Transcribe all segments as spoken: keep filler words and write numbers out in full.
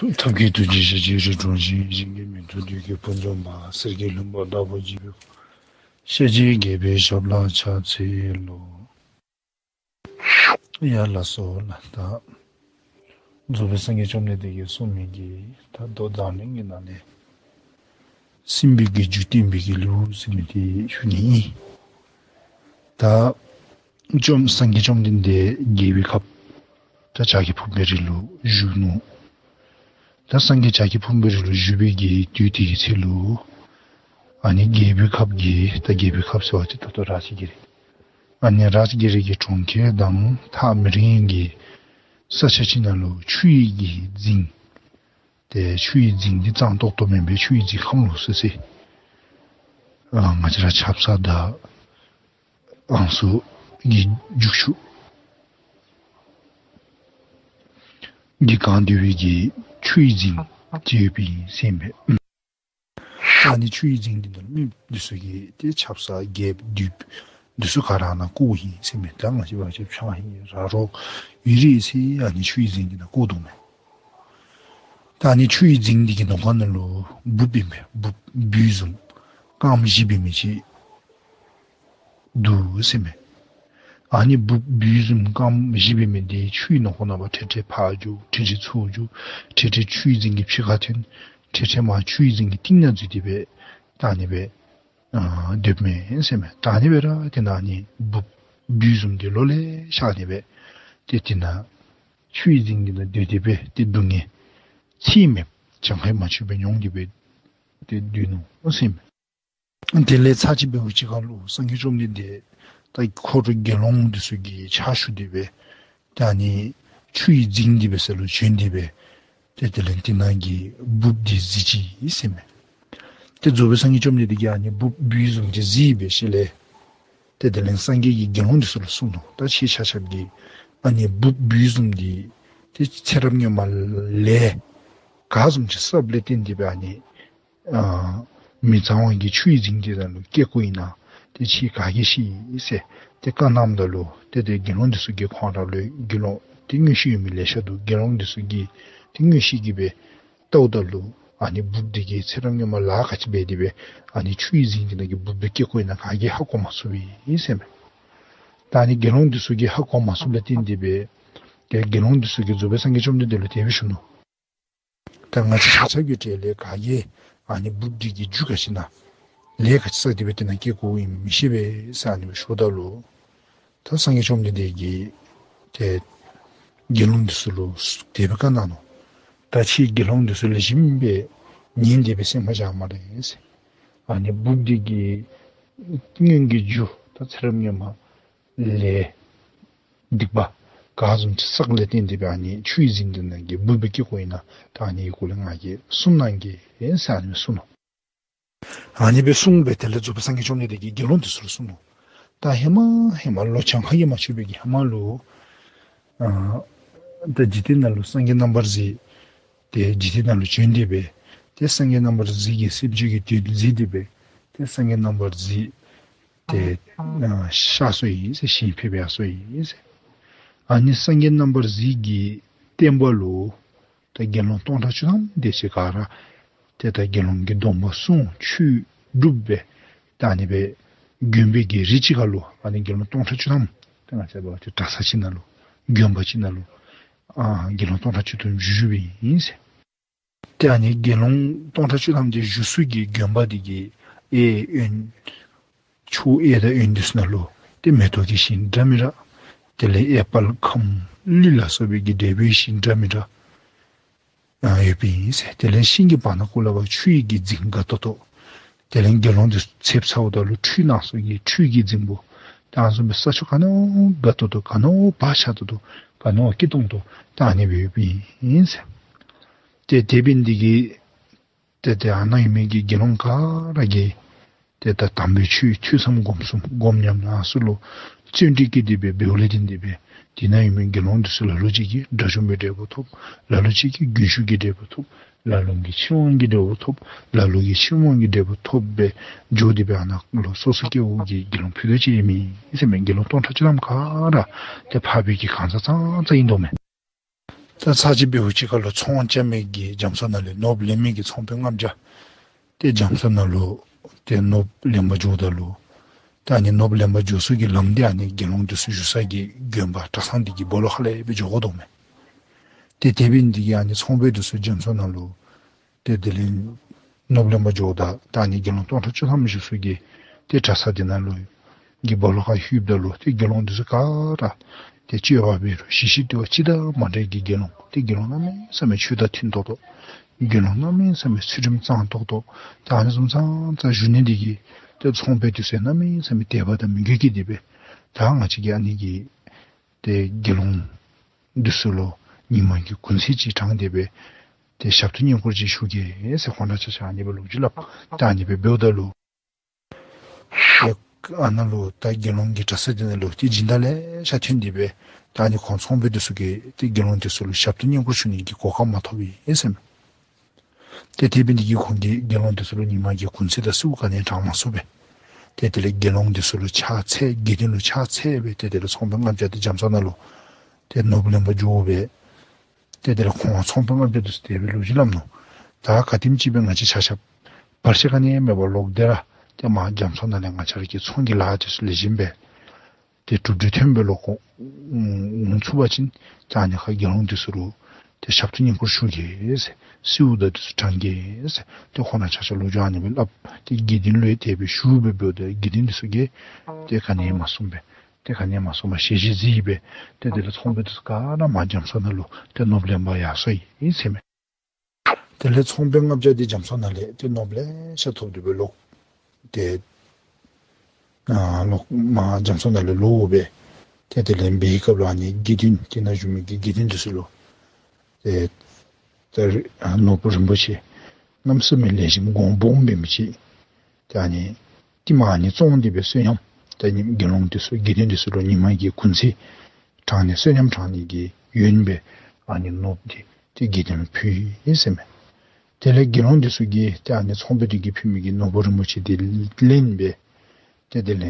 ཐབས་མཁས་ཐུགས་རྗེས་ཤཱཀྱའི་རིགས་སུ་འཁྲུངས་ཤིང་། གཞན་གྱིས་མི་ཐུབ་བདུད་ཀྱི་དཔུང་འཇོམས་པ། གསེར་གྱི་ལྷུན་པོ་ལྟ་བུར་བརྗིད་པའི་ཤཱཀྱའི་རྒྱལ་པོའི་ཞབས་ལ་ཕྱག་འཚལ་ལོ། ཡ་ལགས་སོ་ལགས། ད་རྫོགས་པའི་སངས་རྒྱས་བཅོམ་ལྡན་འདས་ཀྱིས་གསུངས་མི་གི་ད་མདོ་མཛངས་བླུན་གྱི་ནང་ལས་སྲིད་པའི་གི་རྒྱུ་བསྟན་པའི་གི་ལེའུ་ཟེར་མི་དེ་ཞུ་ནི་ཨིན། ད་བཅོམ་སངས་རྒྱས་བཅོམ་ལྡན་འདས་རྒྱལ་པོའི་ཁབ་ད་བྱ་རྒོད་ཕུང་པོའི་རི་ལུ་བཞུགས་ནུག། ད་སངས་རྒྱས་བྱ་རྒོད་ཕུང་པོའི་རི་ལུ་བཞུགས་པའི་གི་དུས་དེ་གི་ཚེ་ལུ་ཨ་ནི་རྒྱལ་པོའི་ཁབ་ཀྱི་ད་རྒྱལ་པོའི་ཁབ་ཟེར་བ་ཅིན་ད་ལྟོ་རཱཇ་གིར་ཨ་ནི་རཱཇ་གིར་གྱི་གྲོང་ཁྱེར་དང་ཐག་མི་རིང་གི་ས་ཆ་ཅིག་ནང་ལུ་ཆུ་ཡི་གི་རྫིང་། ཏེ་ཆུ་ཡི་རྫིང་འདི་གཙང་ཏོག་ཏོ་མེན་པས། ཆུ་ཡི་རྫིང་ཁམས་ལོག་སི་སི་ཨ་ང་བཅས་ར་ཆབ་གསང་དང་ཨང་སུ་གི་རྒྱུག་ཆུ་གིས་གང་སྡོད་པའི་གི་ཆུ་ཡི་རྫིང་ཅིག་ཡོདཔ་ཨིན་ཟེར་མས། ཨ་ནི་ཆུ་ཡི་རྫིང་འདི་ནང་མི་འདི་ཚུ་གིས་ཏེ་ཆབ་གསང་རྒྱལཔོ་བདུད་འདི་ཚུ་ག་ར་ནཱ་བཀོ་ཡི་ཟེར་མས། ད་ང་བཅས་འབད་བ་ཅིན་ཕྱག་ཧིང་ར་རོག་ཡོད་རིགས་ཟེར་ཨ་ནི་ཆུ་ཡི་རྫིང་འདི་ནང་བཀོ་དོ་མས། ད་ཨ་ནི་ཆུ་ཡི་རྫིང་འདི་གི་ནང་ཁོངས་ནང་ལུ་འབུཔ་ཨིན་པས། འབུཔ་འབུཔ་བཟུམ་རྐངམ་བཞི་འབད་མི་ཅིག་འདུག་ཟེར་མས། ཨ་ནི་འབུཔ་འབུཔ་བཟུམ་རྐངམ་བཞི་འབད་མི་འདི་ཆུ་ཡི་ནང་ཁོངས་ནང་ཕར་ཁྲེ་ཁྲེ་ཕར་རྒྱུག། ཁྲེ་ཁྲེ་ཚུར་རྒྱུག། ཁྲེ་ཁྲེ་ཆུ་ཡི་རྫིང་གི་ཕྱི་ཁར་ཐོན། ཁྲེ་ཁྲེ་མར་ཆུ་ཡི་རྫིང་གི་གཏིང་ནང་འཛུལ་ཏེ་སྦེ་ད་ཨ་ནི་སྦེ་ཨ་སྡོདཔ་མས་ཟེར་མས། ད་ཨ་ནི་སྦེ་ར་དེ་ནང་ཨ་ནི་འབུཔ་འབུཔ་བཟུམ་འདི་ལོ་ལེ་ཤ་ཨ་ནི་སྦེ་ཏེ་དེ་ནང་ཆུ་ཡི་རྫིང་འདི་ནང་སྡོད་དེ་སྦེ་ཏེ་སྡུག་བསྔལ་ཚད་མེད་གྱངས་ཁ་མ་ཆོད་པའི་མྱོང་སྟེ་སྦེ་ཏེ་སྡོད་ནུག་ཟེར་མས། དེ་ལས་ཚར་གཅིག་འབདཝ་ཅིག་ཁར་ལུ་སངས་རྒྱས་བཅོམ་ལྡན་འདས་ད་འཁོར་དགེ་སློང་འདི་ཚུ་གི་ཕྱག་ཞུ་སྟེ་སྦེ་ད་ཨ་ནི་ཆུ་ཡི་རྫིང་འདི་འབད་ས་ལུ་བྱོན་ཏེ་སྦེ་ཏེ་དེ་ལས་དེ་ནང་གི་འབུཔ་འདི་གཟིགས་ཅི་ཟེར་མས། ཏེ་རྫོགས་པའི་སངས་རྒྱས་བཅོམ་ལྡན་འདས་ཀྱིས་ཨ་ནི་འབུཔ་འབུཔ་བཟུམ་ཅིག་གཟིགས་པའི་ཤུལ་ལས་ཏེ་དེ་ལས་སངས་རྒྱས་ཀྱིས་དགེ་སློང་འདི་ཚུ་ལུ་གསུངས་ནུག། ད་ཁྱེད་ཆ་ཁྱབ་ཀྱིས་ཨ་ནི་འབུཔ་འབུཔ་བཟུམ་འདི་ཏེ་ཚེ་རབས་སྔོན་མ་ལས་ག་བཟུམ་ཅིག་བསགས་པ་ལས་བརྟེན་ཏེ་སྦེ་ཨ་ནི་ཨ་མི་གཙང་བ་གི་ཆུ་ཡི་རྫིང་འདི་ནང་ལུ་སྐྱེ་དགོཔ་ཨིན་ན་ཏེ་ཁྱེད་ག་གིས་ཤེས་ཟེར་ཏེ་བཀའ་གནངམ་ད་ལུ་ཏེ་དེ་དགེ་སློང་འདི་ཚུ་གིས་ཁོང་ར་ལུ་དགེ་སློང་ཏེ་མངོན་ཤེས་ཡོད་མི་ལེ་ཤ་འདུག། དགེ་སློང་འདི་ཚུ་གིས་ཏེ་མངོན་ཤེས་ཀྱིས་སྦེ་བལྟཝ་ད་ལུ་ཨ་ནི་འབུཔ་འདི་གིས་ཚེ་རབས་སྔོན་མ་ལཱ་ག་ཅི་འབད་དེ་སྦེ་ཨ་ནི་ཆུ་ཡི་རྫིང་འདི་ནང་གི་འབུཔ་འདི་སྐྱེ་དགོཔ་ཨིན་ན་ག་གིས་ཧ་གོ་མ་ཚུགས་པས་ཟེར་མས། ད་ཨ་ནི་དགེ་སློང་འདི་ཚུ་གིས་ཧ་གོ་མ་ཚུགསཔ་ལས་བརྟེན་ཏེ་སྦེ་ཏེ་དགེ་སློང་འདི་ཚུ་གིས་རྫོགས་པའི་སངས་རྒྱས་བཅོམ་ལྡན་འདས་ལུ་དེ་སྦེ་ཞུ་ནུག། ད་ང་བཅས་ཆ་ཁྱབ་ཀྱི་གྲས་ལས་ག་གིས་ཨ་ནི་འབུཔ་འདི་གི་རྒྱུ་ག་ཅི་ཨིན་ན་ལས་ག་ཅི་བསགས་ཏེ་སྦེ་དེ་ནང་སྐྱེ་དགོཔ་ཨིན་མི་ཤེས་པས་ཟེར་ཨ་ནི་སྦེ་ཞུཝ་ད་ལུ་ད་སངས་རྒྱས་བཅོམ་ལྡན་འདས་ཀྱིས་ཏེ་དགེ་སློང་འདི་ཚུ་ལུ་དེ་སྦེ་བཀའ་གནང་ནུག། ད་ཁྱེད་དགེ་སློང་འདི་ཚུ་ལེགས་ཤོམ་སྦེ་ཉན་ཏེ་སྦེ་སེམས་ཁར་བཞག་སྨ་རེ་ཟེར། ཨ་ནི་འབུཔ་འདི་གི་སྔོན་གྱི་རྒྱུ་ད་ཚེ་རབས་སྔོན་མ་ལས་སྡིག་པ་ག་བཟུམ་ཅིག་བསགས་ལས་བརྟེན་ཏེ་སྦེ་ཨ་ནི་ཆུ་ཡི་རྫིང་འདི་ནང་གི་འབུཔ་སྦེ་སྐྱེ་དགོཔ་ཨིན་ན་ད་ཨ་ནི་གི་སྐོར་ལས་ང་གིས་གསུང་གནང་གེ་ཟེར་ཨ་ནི་སྦེ་གསུངས་ནུག། ཨ་ནི་སྦེ་གསུངས་སྦེ་དེ་ལས་རྫོགས་པའི་སངས་རྒྱས་བཅོམ་ལྡན་འདས་ཀྱིས་དགེ་སློང་འདི་ཚུ་ལུ་གསུངས་ནུག། ད་ཧེ་མ་ཧེ་མ་ལོ་གྱངས་ཁ་གིས་མ་ཆོད་པའི་གི་ཧེ་མ་ལུ་ཨ་ད་འཇིག་རྟེན་ནང་ལུ་སངས་རྒྱས་རྣམ་པར་གཟིགས། ཏེ་འཇིག་རྟེན་ནང་ལུ་བྱོན་ཏེ་སྦེ་ཏེ་སངས་རྒྱས་རྣམ་པར་གཟིགས་ཀྱིས་སེམས་ཅན་གྱི་དོན་མཛད་དེ་སྦེ་ཏེ་སངས་རྒྱས་རྣམ་པར་གཟིགས་ཏེ་ཨ་གཤགས་སོ་ཡི་ཟེར། ཞིང་ཕེབས་ཡར་སོ་ཡི་ཟེར། ཨ་ནི་སངས་རྒྱས་རྣམ་པར་གཟིགས་ཀྱི་བསྟན་པ་ལུ་ད་དགེ་སློང་སྟོང་ཕྲག་བཅུ་ཐམ་དེ་ཅིག་ག་ར་ཏེ་ད་དགེ་སློང་གི་སྡོམ་པ་བསྲུང་ཆོས་སྒྲུབ་སྦེ་ད་ཨ་ནི་སྦེ་དགོན་པའི་གི་རི་ཅིག་ཁར་ལུ་ཨ་ནི་དགེ་སློང་སྟོང་ཕྲག་བཅུ་ཐམ་ཏེ་ང་བཅས་འབད་བ་ཅིན་གྲྭ་ས་ཅིག་ནང་ལུ་དགོན་པ་ཅིག་ནང་ལུ་ཨ་དགེ་སློང་སྟོང་ཕྲག་བཅུ་ཐམ་བཞུགས་བཞུགསཔ་ཨིན་ཟེར། ཏེ་ཨ་ནི་དགེ་སློང་སྟོང་ཕྲག་བཅུ་ཐམ་དེ་བཞུགས་ས་གི་དགོན་པ་དེ་གི་གཡས་གཡོན་ཕྱོགས་གཡས་དང་གཡོན་དེ་ཚུ་ནང་ལུ་ཏེ་མེ་ཏོག་གི་ཤིང་འདྲ་མི་འདྲ་དེ་ལས་ཨེ་པཱལ་ཁམ་ལི་ལ་སོགས་པའི་གི་འབྲས་བུའི་ཤིང་འདྲ་མི་འདྲ་ཨ་ཡོདཔ་ཨིན་ཟེར། དེ་ལས་ཤིང་གི་བར་ན་ཀུ་ལ་བ་ཆུ་ཡི་གི་རྫིང་དགའ་ཏོག་ཏོ། དེ་ལས་དགེ་སློང་དེ་ཚུ་ཕྱདཔ་ད་ལུ་ཁྲུས་གནང་ས་གི་ཁྲུས་ཀྱི་རྫིང་བུ། ད་ཨ་ནི་བཟུམ་སྦེ་ས་ཕྱོགས་ག་ནི་བ་དགའ་ཏོག་ཏོ་ག་ནི་བ་བག་ཆགས་ཏོག་ཏོ་ག་ནི་བ་སྐྱིད་ཏོང་ཏོ་ད་ཨ་ནི་སྦེ་ཡོདཔ་ཨིན་ཟེར། ཏེ་དེ་འབད་ནི་དེ་གིས་ཏེ་ཏེ་ཨ་ནཱ་ཡོད་མི་གི་དགེ་སློང་ག་ར་གིས་ཏེ་ད་དམ་པའི་ཆོས་ཐོས་བསམ་སྒོམ་གསུམ་སྒོམ་ཉམས་ལེན་ཚུ་ལུ་བརྩོན་འགྲུས་བསྐྱེད་དེ་སྦེ་འབདཝ་ལས་བརྟེན་ཏེ་སྦེ་དེ་ནང་ཡོད་མི་དགེ་སློང་དེ་ཚུ་ལ་ལུ་ཅིག་གིས་དགྲ་བཅོམ་པའི་འབྲས་བུ་ཐོབ། ལ་ལུ་ཅིག་གིས་རྒྱུན་ཞུགས་ཀྱི་འབྲས་བུ་ཐོབ། ལ་ལུ་གིས་ཆོས་དབང་གི་འབྲས་བུ་ཐོབ། ལ་ལུ་གིས་ཆོས་དབང་གི་འབྲས་བུ་ཐོབ་སྦེ་འགྱོ་སྟེ་སྦེ་ཨ་ནཱ་ལུ་སོ་སོ་སྐྱེ་བོ་གི་དགེ་སློང་ཕུད་རྡོག་ཅིག་ཡང་མེད་ཟེར་མས། དགེ་སློང་སྟོང་ཕྲག་བཅུ་ཐམ་ག་ར་ཏེ་འཕགས་པའི་གི་གང་ཟག་ཙང་ཙང་ཨིན་དོ་མས། ད་ ད་ཚར་གཅིག་འབདཝ་ཅིག་ཁར་ལུ་ཚོང་རྐྱབ་མི་གི་རྒྱ་མཚོ་ནང་ལས་ནོར་བུ་ལེན་མི་གི་ཚོང་དཔོན་ལྔ་བརྒྱ་ཏེ་རྒྱ་མཚོ་ནང་ལུ་ཏེ་ནོར་བུ་ལེན་པར་འགྱོཝ་ད་ལུ་ད་ཨ་ནི་ནོར་བུ་ལེན་པར་འགྱོ་ས་གི་ལམ་འདི་ཨ་ནི་དགེ་སློང་འདི་ཚུ་བཞུགས་ས་གི་དགོན་པ་གྲྭ་ཚང་འདི་གི་སྦོ་ལོགས་ཁ་ལས་སྦེ་འགྱོ་དགོ་དོ་མས། ཏེ་དེ་འབད་ནི་འདི་གིས་ཨ་ནི་ཚོང་དཔོན་འདི་ཚུ་རྒྱ་མཚོ་ནང་ལུ་ཏེ་དེ་ལས་ནོར་བུ་ལེན་པར་འགྱོཝ་ད་ད་ཨ་ནི་དགེ་སློང་སྟོང་ཕྲག་བཅུ་ཐམ་བཞུགས་ས་གི་ཏེ་གྲྭ་ཚང་འདི་ནང་ལུ་གི་སྦོ་ལོགས་ཁར་ལྷོདཔ་ད་ལུ་ཏེ་དགེ་སློང་འདི་ཚུ་ག་ར་ཏེ་སྤྱོད་པ་འབད་རུང་ཞི་ཞི་དུལ་བ་སྤྱི་དང་མ་འདྲཝ་གི་དགེ་སློང་ཏེ་དགེ་སློང་གནམ་མེད་ས་མེད་ཆོས་དང་མཐུན་ཏོག་ཏོ། དགེ་སློང་གནམ་མེད་ས་མེད་ཚུལ་ཁྲིམས་གཙང་ཏོག་ཏོ། ད་ཨ་ནི་བཟུམ་ཙང་ཙང་བཞུགས་ནི་འདི་གིས་ཏེ་ཚོང་དཔོན་འདི་ཚུ་གནམ་མེད་ས་མེད་དད་པ་དང་མོས་གུས་ཀྱིས་ཏེ་སྦེ་ད་ང་བཅས་ཀྱིས་ཨ་ནི་གི་ཏེ་དགེ་སློང་འདི་ཚུ་ལུ་ཉིན་མ་གི་གུང་ཚིགས་ཅིག་དྲངས་ཏེ་སྦེ་ཏེ་ཞབས་ཏོག་བསྙེན་བཀུར་ཅིག་ཞུ་གེ་ཟེར་ཁོང་ར་ཆ་ཁྱབ་ཨ་ནི་སྦེ་ལོ་རྒྱུས་སླབ། ད་ཨ་ནི་སྦེ་འབདཝ་ད་ལུ་ཏེ་ཨ་ནཱ་ལུ་ད་དགེ་སློང་གི་གྲྭ་ས་འདི་ནང་ལུ་ཏེ་སྦྱིན་བདག་ལེ་ཤ་ཐོན་ཏེ་སྦེ་ད་ཨ་ནི་ཁོང་ཚོང་དཔོན་འདི་ཚུ་གིས་ཏེ་དགེ་སློང་འདི་ཚུ་ལུ་ཞབས་ཏོག་བསྙེན་བཀུར་ཞུ་ནི་གི་གོ་སྐབས་མ་ཐོབ་པས་ཟེར་མས། ཏེ་དེ་འབད་ནི་འདི་གིས་ཁོང་གིས་དགེ་སློང་འདི་ཚུ་ལུ་ཉིན་མ་གི་གུང་ཚིགས་དང་གསོལཝ་ག་ནི་ཡང་དྲང་མ་ཚུགས་པས། ཏེ་དེ་ལས་དགེ་སློང་འདི་ཚུ་ལུ་ཕྱག་འཚལ་དགེ་འདུན་ལུ་ཕྱག་འཚལ་སྦེ་ཏེ་དེ་ལས་ཚོང་དཔོན་ལྔ་བརྒྱ་འདི་རྒྱ་མཚོ་ནང་ལུ་ཏེ་ནོར་བུ་ལེན་པར་འགྱོ་སྦེ་ཏེ་དེ་ལས་ཁོང་ཚོང་དཔོན་ལྔ་བརྒྱ་འདི་ཚུ་དེ་སྦེ་ལོ་རྒྱུས་སླབ་ནུག། ད་ག་དེམ་ཅིག་སྦེ་ང་བཅས་ཆ་ཁྱབ་བར་ཆད་ག་ནི་ཡང་མེད་པར་ལོག་སྟེ་ར་ཏེ་མར་རྒྱ་མཚོ་ནང་ལས་ང་བཅས་ར་གི་ཚོང་གི་ལཱ་འདི་ཚུ་ལེགས་ཤོམ་སྦེ་ཏེ་གྲུབ་འབྲས་ཐོན་སྦེ་ལོག་འོང་ཚུགས་པ་ཅིན་ད་ཨ་ནི་ཁར་དགེ་སློང་འདི་ཚུ་ལུ་ཏེ་ཞབས་ཏོག་བསྙེན་བཀུར་ཞུ་གེ་ཟེར་གསོལཝ་དང་འདི་ཚུ་དྲང་གེ་ཟེར་ཏེ་ཁོང་ར་ཆ་ཁྱབ་ལོ་རྒྱུས་ཨ་ནི་སྦེ་སླབ། ཏེ་དགེ་འདུན་ལུ་ཡང་དེ་སྦེ་ཞུ་སྦེ་འབདཝ་ད་དགེ་འདུན་འདི་ཚུ་གིས་ཏེ་ག་ནི་ཡང་མ་གསུངས་པས། ཏེ་ག་ནི་ཡང་མ་གསུངས་པར་ཞལ་བཞེས་མཛད་སྦེ་ཏེ་དེ་ལས་ཚོང་དཔོན་འདི་ཚུ་ག་ར་མར་རྒྱ་མཚོ་ནང་ལུ་ཏེ་ནོར་བུ་ལེན་པར་ཡར་སོང་ཡི་ཟེར་མས། དེ་ལས་ཚོང་དཔོན་ལྔ་བརྒྱ་འདི་རྒྱ་མཚོ་ནང་ལས་ཏེ་ནོར་བུ་ལེ་ཤ་ཐོབ་སྟེ་སྦེ་ལོག་སྟེ་ཨ་ལོག་མར་རྒྱ་མཚོ་ནང་ལས་ལོག་སྦེ་ཏེ་དེ་ལས་འབད་བའི་སྐབས་ལུ་ཨ་ནི་དགེ་འདུན་དེ་ནང་བཞུགས་མི་གི་དགེ་འདུན་འདི་ཚུ་ལུ་ཏེ་ད་རེས་ནོར་བུ་རིན་པོ་ཆེ་གནམ་མེད་ས་མེད་ལེགས་ཤོམ་གོང་སྦོམ་འབད་མི་ཅིག་ཏེ་ཨ་ནི་ཏེ་མར་ཨ་ནི་བཙོང་སྟེ་སྦེ་བསོད་སྙོམས་ད་ཨ་ནི་དགེ་སློང་འདི་ཚུ་དགེ་འདུན་འདི་ཚུ་ལུ་ཉིན་མ་གི་གུང་ཚིགས་དྲང་ནི་བསོད་སྙོམས་དྲང་ནི་གི་ཡོན་སྦེ་ཨ་ནི་ནོར་བུ་འདི་ཏེ་དགེ་འདུན་ལུ་ཕུལ་ཡི་ཟེར་མས། དེ་ལས་དགེ་སློང་འདི་ཚུ་གིས་ཏེ་ཨ་ནི་ཚོང་དཔོན་འདི་གིས་ཕུལ་མི་གི་ནོར་བུ་རིན་པོ་ཆེ་འདི་ལེན་སྦེ་ཏེ་དེ་ལས་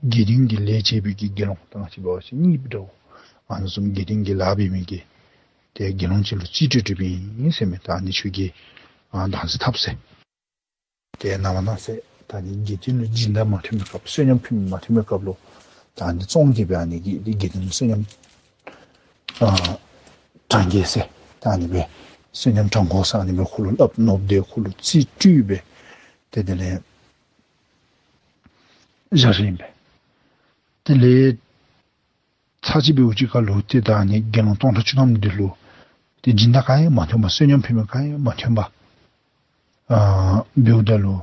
དགེ་འདུན་གྱི་ལཱ་བྱེད་པའི་གི་དགེ་སློང་ད་ང་བཅས་འབད་བ་ཅིན་གཉེརཔ་འདྲཝ་ཨ་ནི་བཟུམ་དགེ་འདུན་གྱི་ལཱ་འབད་མི་གི་ཏེ་དགེ་སློང་ཅིག་ལུ་རྩིས་སྤྲོད་སྤྲོདཔ་ཨིན་ཟེར་མས། ད་ཨ་ནི་ཁྱོད་ཀྱིས་ཨ་བདག་འཛིན་འཐབ་ཟེར། ཏེ་གནང་བ་གནང་ཟེར། ད་ཨ་ནི་དགེ་འདུན་ལུ་སྦྱིན་བདག་མ་ཐོན་པའི་སྐབས་བསོད་སྙོམས་ཕུལ་མི་མ་ཐོན་པའི་སྐབས་ལུ་ད་ཨ་ནི་བཙོང་སྟེ་སྦེ་ཨ་ནི་གི་དགེ་འདུན་ལུ་བསོད་སྙོམས་ཨ་དྲང་གེ་ཟེར། ད་ཨ་ནི་སྦེ་བསོད་སྙོམས་དྲང་དགོ་ཟེར་ཨ་ནི་སྦེ་ཁོ་ལུ་སླབ། ནོར་བུ་འདི་ཁོ་ལུ་རྩིས་སྤྲོད་སྦེ་ཏེ་དེ་ལས་བཞག་ཡི་ཨིན་པས། དེ་ལས་ཚར་གཅིག་འབདཝ་ཅིག་ཁར་ལུ་ཏེ་ད་ཨ་ནི་དགེ་སློང་སྟོང་ཕྲག་བཅུ་ཐམ་འདི་ལུ་ཏེ་སྦྱིན་བདག་ག་ཡང་མ་ཐོན་པར་བསོད་སྙོམས་ཕུལ་མི་ག་ཡང་མ་ཐོན་པར་ཨ་འབདཝ་ད་ལུ་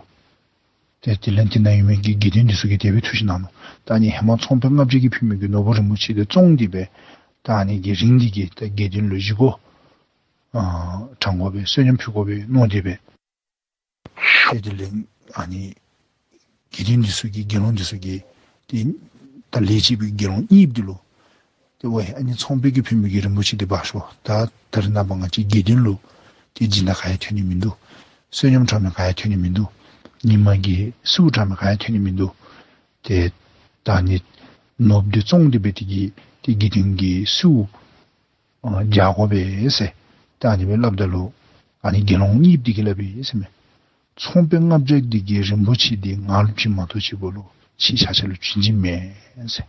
ཏེ་དེ་ལས་དེ་ནང་ཡོད་མི་གི་དགེ་འདུན་འདི་ཚུ་གིས་དེ་སྦེ་ཐུགས་བཞེད་གནང་ནུག། ད་ཨ་ནི་ཧེ་མ་ཚོང་དཔོན་ལྔ་བརྒྱ་གིས་ཕུལ་མི་གི་ནོར་བུ་རིན་པོ་ཆེ་འདི་བཙོང་སྟེ་སྦེ་ད་ཨ་ནི་གི་རིན་འདི་གིས་ད་དགེ་འདུན་ལུ་བཞེས་སྒོ་ཨ་དྲང་དགོ་པས། བསོད་སྙོམས་ཕུལ་དགོ་པས་མནོ་སྟེ་སྦེ་ཏེ་དེ་ལས་ཨ་ནི་དགེ་འདུན་འདི་ཚུ་གིས་དགེ་སློང་འདི་ཚུ་གིས་ཏེ་ད་ལཱ་བྱེད་པའི་དགེ་སློང་གཉེརཔ་འདི་ལུ་ཏེ་ཝའེ་ཨ་ནི་ཚོང་དཔོན་གྱིས་ཕུལ་མི་གི་རིན་པོ་ཆེ་འདི་འབག་ཤོག། ད་ད་རེས་ནངས་པ་ང་བཅས་དགེ་འདུན་ལུ་ཏེ་སྦྱིན་བདག་ག་ཡང་ཐོན་ནི་མིན་འདུག། བསོད་སྙོམས་དྲང་མི་ག་ཡང་ཐོན་ནི་མིན་འདུག། ཉིན་མ་གི་གསོལཝ་དྲང་མི་ག་ཡང་ཐོན་ནི་མིན་འདུག། ཏེ་ད་ཨ་ནི་ནོར་བུ་འདི་བཙོང་སྟེ་སྦེ་དེ་གིས་ཏེ་དགེ་འདུན་གྱི་གསོལཝ་ཨ་རྒྱག་དགོ་པས་ཟེར། ད་ཨ་ནི་སྦེ་སླབ་ད་ལུ་ཨ་ནི་དགེ་སློང་གཉེརཔ་འདི་གིས་སླབ་ཡི་ཟེར་མས། ཚོང་དཔོན་ལྔ་བརྒྱ་འདི་གིས་རིན་པོ་ཆེ་འདི་ང་ལུ་བྱིན་མ་གཏོགས་ཅིག་པོ་ལུ་ཁྱེད་ཆ་ཁྱབ་ལུ་བྱིན་གྱི་མེད་ཟེར།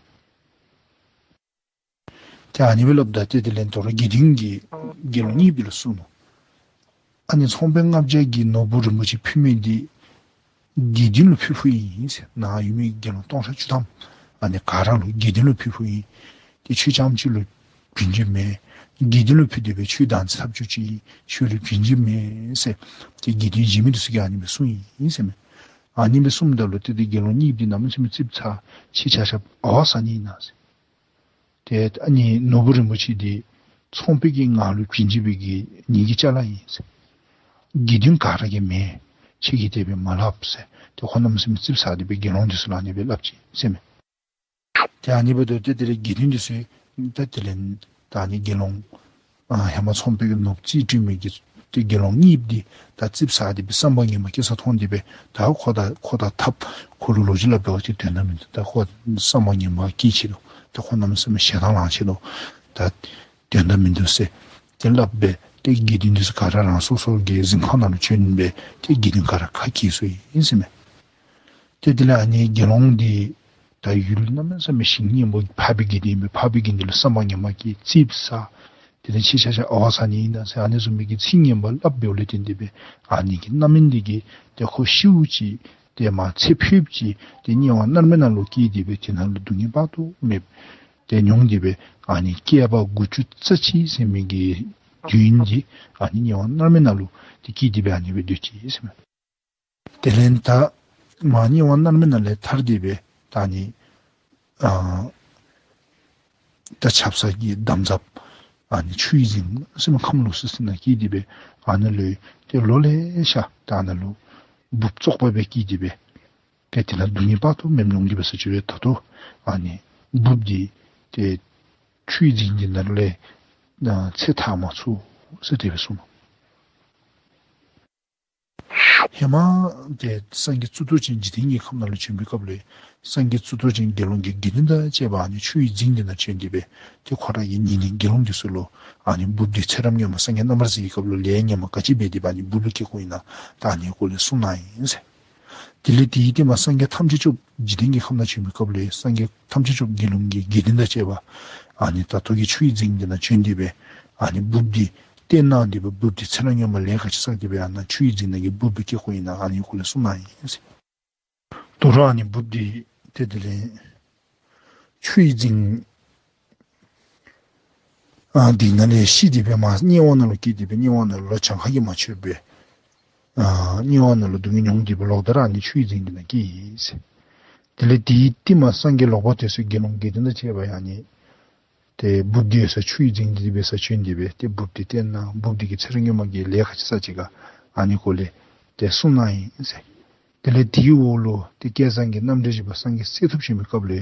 ཏེ་ཨ་ནི་སྦེ་སླབ་ད་ཏེ་དེ་ལས་དོ་རུང་དགེ་འདུན་གྱིས་དགེ་སློང་གཉེརཔ་འདི་ལུ་གསུངས་ནུག། ཨ་ནི་ཚོང་དཔོན་ལྔ་བརྒྱ་གིས་ནོར་བུ་རིན་པོ་ཆེ་ཕུལ་མི་འདི་དགེ་འདུན་ལུ་ཕུལ་ཕུལཝ་ཨིན་ཟེར། ནཱ་ཡོད་མི་དགེ་སློང་སྟོང་ཕྲག་བཅུ་ཐམ་ཨ་ནི་ག་ར་ལུ་དགེ་འདུན་ལུ་ཕུལ་ཕུལཝ་ཨིན། ཏེ་ཁྱོད་རྐྱངམ་གཅིག་ལུ་བྱིན་གྱི་མེད། དགེ་འདུན་ལུ་ཕུལ་ཏེ་སྦེ་ཁྱོད་བདག་འཛིན་འཐབ་བཅུག་ཅི། ཁྱོད་ལུ་བྱིན་གྱི་མེད་ཟེར། ཏེ་དགེ་འདུན་གཞན་མི་འདི་ཚུ་གིས་ཨ་ནི་སྦེ་གསུངས་ཡི་ཟེར་མས། ཨ་ནི་སྦེ་གསུངམ་ད་ལུ་ཏེ་དེ་དགེ་སློང་གཉེརཔ་འདི་གནམ་མེད་ས་མེད་ཙིགཔ་ཟ། ཁྱེད་ཆ་ཁྱབ་ཨ་ཝ་ཟ་ནི་ཨིན་ན་ཟེར། ཏེ་ཨ་ནི་ནོར་བུ་རིན་པོ་ཆེ་འདི་ཚོང་དཔོན་གྱིས་ང་ལུ་བྱིན་གྱི་མེད་གི་ངེ་གི་ཅ་ལ་ཨིན་ཟེར། དགེ་འདུན་ག་ར་གིས་མེད། ཁྱེད་ཀྱིས་དེ་སྦེ་མ་སླབ་ཟེར། ཏེ་ཁོ་གནམ་མེད་ས་མེད་ཙིགཔ་ཟ་སྟེ་སྦེ་དགེ་སློང་འདི་ཚུ་ལུ་ཨ་ནི་སྦེ་སླབ་ཅི་ཟེར་མས། ཏེ་ཨ་ནི་འབདཝ་ད་ཏེ་དེ་ལས་དགེ་འདུན་འདི་ཚུ་ད་དེ་ལས་ད་ཨ་ནི་དགེ་སློང་ཨ་ཧེ་མ་ཚོང་དཔོན་གྱིས་ནོར་བུ་རྩིས་སྤྲོད་མི་གི་ཏེ་དགེ་སློང་གཉེརཔ་འདི་ད་ཙིགཔ་ཟ་སྟེ་སྦེ་བསམ་པ་ངན་པ་སྐྱེ་ས་མཐོང་སྟེ་སྦེ་ད་ཁོ་དང་ཁོ་དང་འཐབ། ཁོ་ལུ་ལོ་རྒྱུས་སླབ་པའི་ཅིག་དོན་དག་མིན་འདུག། ད་ཁོ་བསམ་པ་ངན་པ་སྐྱེ་ཅི་རུང་ད་ཁོ་གནམ་མེད་ས་མེད་ཞེ་སྡང་ལང་ཅི་རུང་ད་དོན་དག་མིན་འདུག་ཟེར། ཏེ་སླབ་སྦེ་ཏེ་དགེ་འདུན་འདི་ཚུ་ག་ར་རང་སོ་སོ་གི་གཟིམ་ཁང་ནང་ལུ་བྱོན་སྦེ་ཏེ་དགེ་འདུན་ག་ར་ཁ་གྱེས་སོ་ཡི་ཟེར་མས། ཏེ་དེ་ལས་ཨ་ནི་དགེ་སློང་འདི་ད་ཡུལ་གནམ་མེད་ས་མེད་ཞིང་སྙན་པོ་འཕགས་པའི་དགེ་འདུན་ཨིན་པས། འཕགས་པའི་དགེ་འདུན་ལུ་ས་མ་ཉམས་པ་གིས་ཙིགཔ་ཟ། དེ་ལས་ཕྱི་ཆ་ཆ་ཨ་ཝ་ཟ་ནི་ཨིན་ན་ཟེར་ཨ་ནི་བཟུམ་མའི་གི་ཚིག་ངན་པ་སླབ་འབདཝ་ལས་བརྟེན་ཏེ་སྦེ་ཨ་ནི་གི་རྣམ་སྨིན་འདི་གིས་ཏེ་ཁོ་ཤིཝ་ཅིག་ཏེ་མ་ཚེ་འཕོཝ་ཅིག་ཏེ་དམྱལ་བ་མནར་མེད་ནང་ལུ་སྐྱེས་ཏེ་སྦེ་དེ་ནང་ལུ་སྡུག་བསྔལ་དཔག་ཏུ་མེདཔ་ཏེ་མྱོང་སྟེ་སྦེ་ཨ་ནི་བསྐལ་པ་དགུ་བཅུ་རྩ་གཅིག་ཟེར་མི་གི་དུས་ཡུན་འདི་ཨ་ནི་དམྱལ་བ་མནར་མེད་ནང་ལུ་ཏེ་སྐྱེས་ཏེ་སྦེ་ཨ་ནི་སྦེ་སྡོད་ཅི་ཟེར་མས། དེ་ལས་ད་མ་དམྱལ་བ་མནར་མེད་ནང་ལས་ཐར་ཏེ་སྦེ་ད་ཨ་ནི་ཨ་ད་ཆབ་གསང་གི་འདམ་རྫབ་ཨ་ནི་ཆུ་ཡི་རྫིང་ཟེར་མི་ཁམས་ལོག་སི་སི་ནང་སྐྱེས་ཏེ་སྦེ་ཨ་ནི་ལུ་ཏེ་ལོ་ལེ་ཤ་ད་ཨ་ནི་ལུ་འབུཔ་བཙོག་པ་སྦེ་སྐྱེས་ཏེ་སྦེ་ཏེ་དེ་ནང་སྡུག་བསྔལ་དཔག་ཏུ་མེདཔ་མྱོང་སྟེ་སྦེ་ཟེར་ཅི་རུང་ད་ལྟོ་ཨ་ནི་འབུཔ་འདི་ཏེ་ཆུ་ཡི་རྫིང་འདི་ནང་ལས་ཨ་ཚེ་ཐར་མ་ཚུགས་ཟེར་དེ་སྦེ་གསུངས་ནུག། ཧེ་མ་ཏེ་སངས་རྒྱས་གཙུག་ཏོར་ཅན་འཇིག་རྟེན་གྱི་ཁམས་ནང་ལུ་བྱོན་པའི་སྐབས་ལུ་སངས་རྒྱས་གཙུག་ཏོར་ཅན་དགེ་སློང་གི་དགེ་འདུན་དང་བཅས་པ་ཨ་ནི་ཆུ་ཡི་རྫིང་འདི་ནང་བྱོན་ཏེ་སྦེ་ཏེ་ཁོ་ར་གི་ཉེ་གནས་དགེ་སློང་འདི་ཚུ་ལུ་ཨ་ནི་འབུཔ་འདི་ཚེ་རབས་སྔོན་མ་སངས་རྒྱས་རྣམ་པར་གཟིགས་ཀྱི་སྐབས་ལུ་ལས་ངན་པ་ག་ཅི་འབད་དེ་སྦེ་ཨ་ནི་འབུཔ་ལུ་སྐྱེ་དགོཔ་ཨིན་ན་ད་ཨ་ནི་སྐོར་ལས་གསུངས་གནང་ཡི་ཟེར། དེ་ལས་དེའི་རྟིང་མ་སངས་རྒྱས་ཐམས་ཅད་སྐྱོབ་འཇིག་རྟེན་གྱི་ཁམས་ནང་བྱོན་པའི་སྐབས་ལུ་སངས་རྒྱས་ཐམས་ཅད་སྐྱོབ་དགེ་སློང་གི་དགེ་འདུན་དང་བཅས་པ་ཨ་ནི་ད་ལྟོ་གི་ཆུ་ཡི་རྫིང་འདི་ནང་བྱོན་ཏེ་སྦེ་ཨ་ནི་འབུཔ་འདི་བསྟན་གནང་སྟེ་སྦེ་འབུཔ་འདི་ཚེ་རབས་སྔོན་མ་ལས་ག་ཅི་བསགས་ཏེ་སྦེ་ཨ་ནཱ་ཆུ་ཡི་རྫིང་ནང་གི་འབུཔ་ལུ་སྐྱེ་དགོཔ་ཨིན་ན་ཨ་ནི་སྐོར་ལས་གསུངས་གནང་ཡི་ཟེར། དོ་རུང་ཨ་ནི་འབུཔ་འདི་ཏེ་དེ་ལས་ཆུ་ཡི་རྫིང་ཨ་འདི་ནང་ལས་ཤི་སྟེ་སྦེ་མ་དམྱལ་བ་ནང་ལུ་སྐྱེས་ཏེ་སྦེ་དམྱལ་བ་ནང་ལུ་ལོ་གྱངས་ཁ་གིས་མ་ཆོདཔ་སྦེ་ཨ་དམྱལ་བ་ནང་ལུ་སྡུག་བསྔལ་མྱོང་སྟེ་སྦེ་ལོག་ད་ར་ཨ་ནི་ཆུ་ཡི་རྫིང་འདི་ནང་སྐྱེས་ཡི་ཟེར། དེ་ལས་དེའི་རྟིང་མ་སངས་རྒྱས་ལོག་པར་དེ་ཚུ་དགེ་སློང་དགེ་འདུན་དང་བཅས་པ་ཡང་ཨ་ནི་ཏེ་འབུཔ་འདི་ཡོད་ས་ཆུ་ཡི་རྫིང་འདི་སྦེ་ས་བྱོན་ཏེ་སྦེ་ཏེ་འབུཔ་འདི་བསྟན་གནང་འབུཔ་འདི་གིས་ཚེ་རབས་སྔོན་མ་གི་ལས་ག་ཅི་བསགས་ཅི་ག་ཨ་ནི་སྐོར་ལས་ཏེ་གསུངས་གནང་ཡི་ཟེར། དེ་ལས་དེའི་འོག་ལུ་ཏེ་བསྐལ་བཟང་གི་རྣམ་འདྲེན་བཞི་པ་སངས་རྒྱས་གསེར་ཐུབ་བྱོན་པའི་སྐབས་ལུ་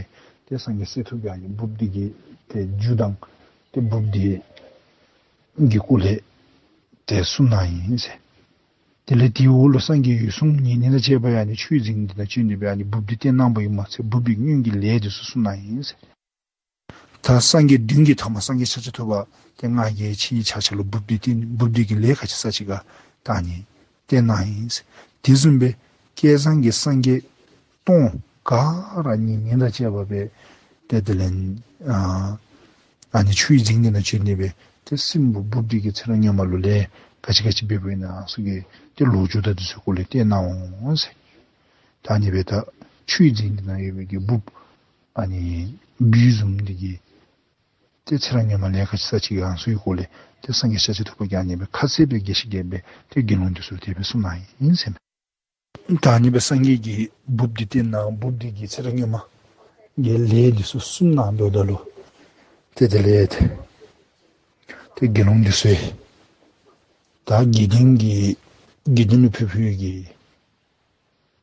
ཏེ་སངས་རྒྱས་གསེར་ཐུབ་ཀྱིས་ཨ་ནི་འབུཔ་འདི་གི་ཏེ་རྒྱུ་དང་ཏེ་འབུཔ་འདི་གི་སྐོར་ལས་ཏེ་གསུངས་གནང་ཡི་ཟེར། དེ་ལས་དེའི་འོག་ལུ་སངས་རྒྱས་འོད་སྲུང་ཉེ་གནས་དང་བཅས་པ་ཡང་ཨ་ནི་ཆུ་ཡི་རྫིང་འདི་ནང་བྱོན་ཏེ་སྦེ་ཨ་ནི་འབུཔ་འདི་བསྟན་གནངམ་ཨིན་མ་ཚད་འབུཔ་འདི་སྔོན་གྱི་ལས་འདི་ཚུ་གསུངས་གནང་ཡི་ཟེར། ད་སངས་རྒྱས་བདུན་གྱི་ཐ་མ་སངས་རྒྱས་ཤཱཀྱ་ཐུབ་པ་ཏེ་ང་རྒྱལ་ཆེ་ཡི་ཆ་ཁྱབ་ལུ་འབུཔ་འདི་བསྟན་འབུཔ་འདི་གིས་ལས་ག་ཅི་བསགས་ཅི་ག་ད་ཨ་ནི་བསྟན་གནང་ཡི་ཟེར། དེ་བཟུམ་སྦེ་བསྐལ་བཟང་གི་སངས་རྒྱས་སྟོང་ག་ར་ཉེ་གནས་དང་བཅས་པ་སྦེ་ཏེ་དེ་ལས་ཨ་ཨ་ནི་ཆུ་ཡི་རྫིང་འདི་ནང་བྱོན་ཏེ་སྦེ་ཏེ་སྲིན་པོ་འབུཔ་འདི་གིས་ཚེ་རབས་སྔོན་མ་ལུ་ལས་ག་ཅི་ག་ཅི་འབདཝ་ཨིན་ན་ཚུ་གི་ཏེ་ལོ་རྒྱུས་དང་འདི་ཚུ་སྐོར་ལས་བསྟན་གནང་འོང་ཟེར། ད་ཨ་ནི་སྦེ་ད་ཆུ་ཡི་རྫིང་འདི་ནང་ཡོད་པའི་གི་འབུཔ་ཨ་ནི་འབུཔ་བཟུམ་འདི་གིས་ཏེ་ཚེ་རབས་སྔོན་མ་ལས་ག་ཅི་བསགས་ཅི་ག་ཚུ་གི་སྐོར་ལས་ཏེ་སངས་རྒྱས་ཤཱཀྱ་ཐུབ་པ་གིས་ཨ་ནི་སྦེ་ཁ་གསལ་སྦེ་རྒྱས་ཤིང་རྒྱས་པ་སྦེ་ཏེ་དགེ་སློང་འདི་ཚུ་ལུ་དེ་སྦེ་གསུངས་གནང་ཡི་ཟེར་མས། ད་ཨ་ནི་སྦེ་སངས་རྒྱས་ཀྱིས་འབུཔ་འདི་བསྟན་གནང་འབུཔ་འདི་གིས་ཚེ་རབས་སྔོན་མ་གི་ལས་འདི་ཚུ་གསུངས་གནང་དོ་ད་ལུ་ཏེ་དེ་ལས་ཏེ་དགེ་སློང་འདི་ཚུ་ད་དགེ་འདུན་གྱི་དགེ་འདུན་ལུ་ཕུལ་ཕུལ་གྱི་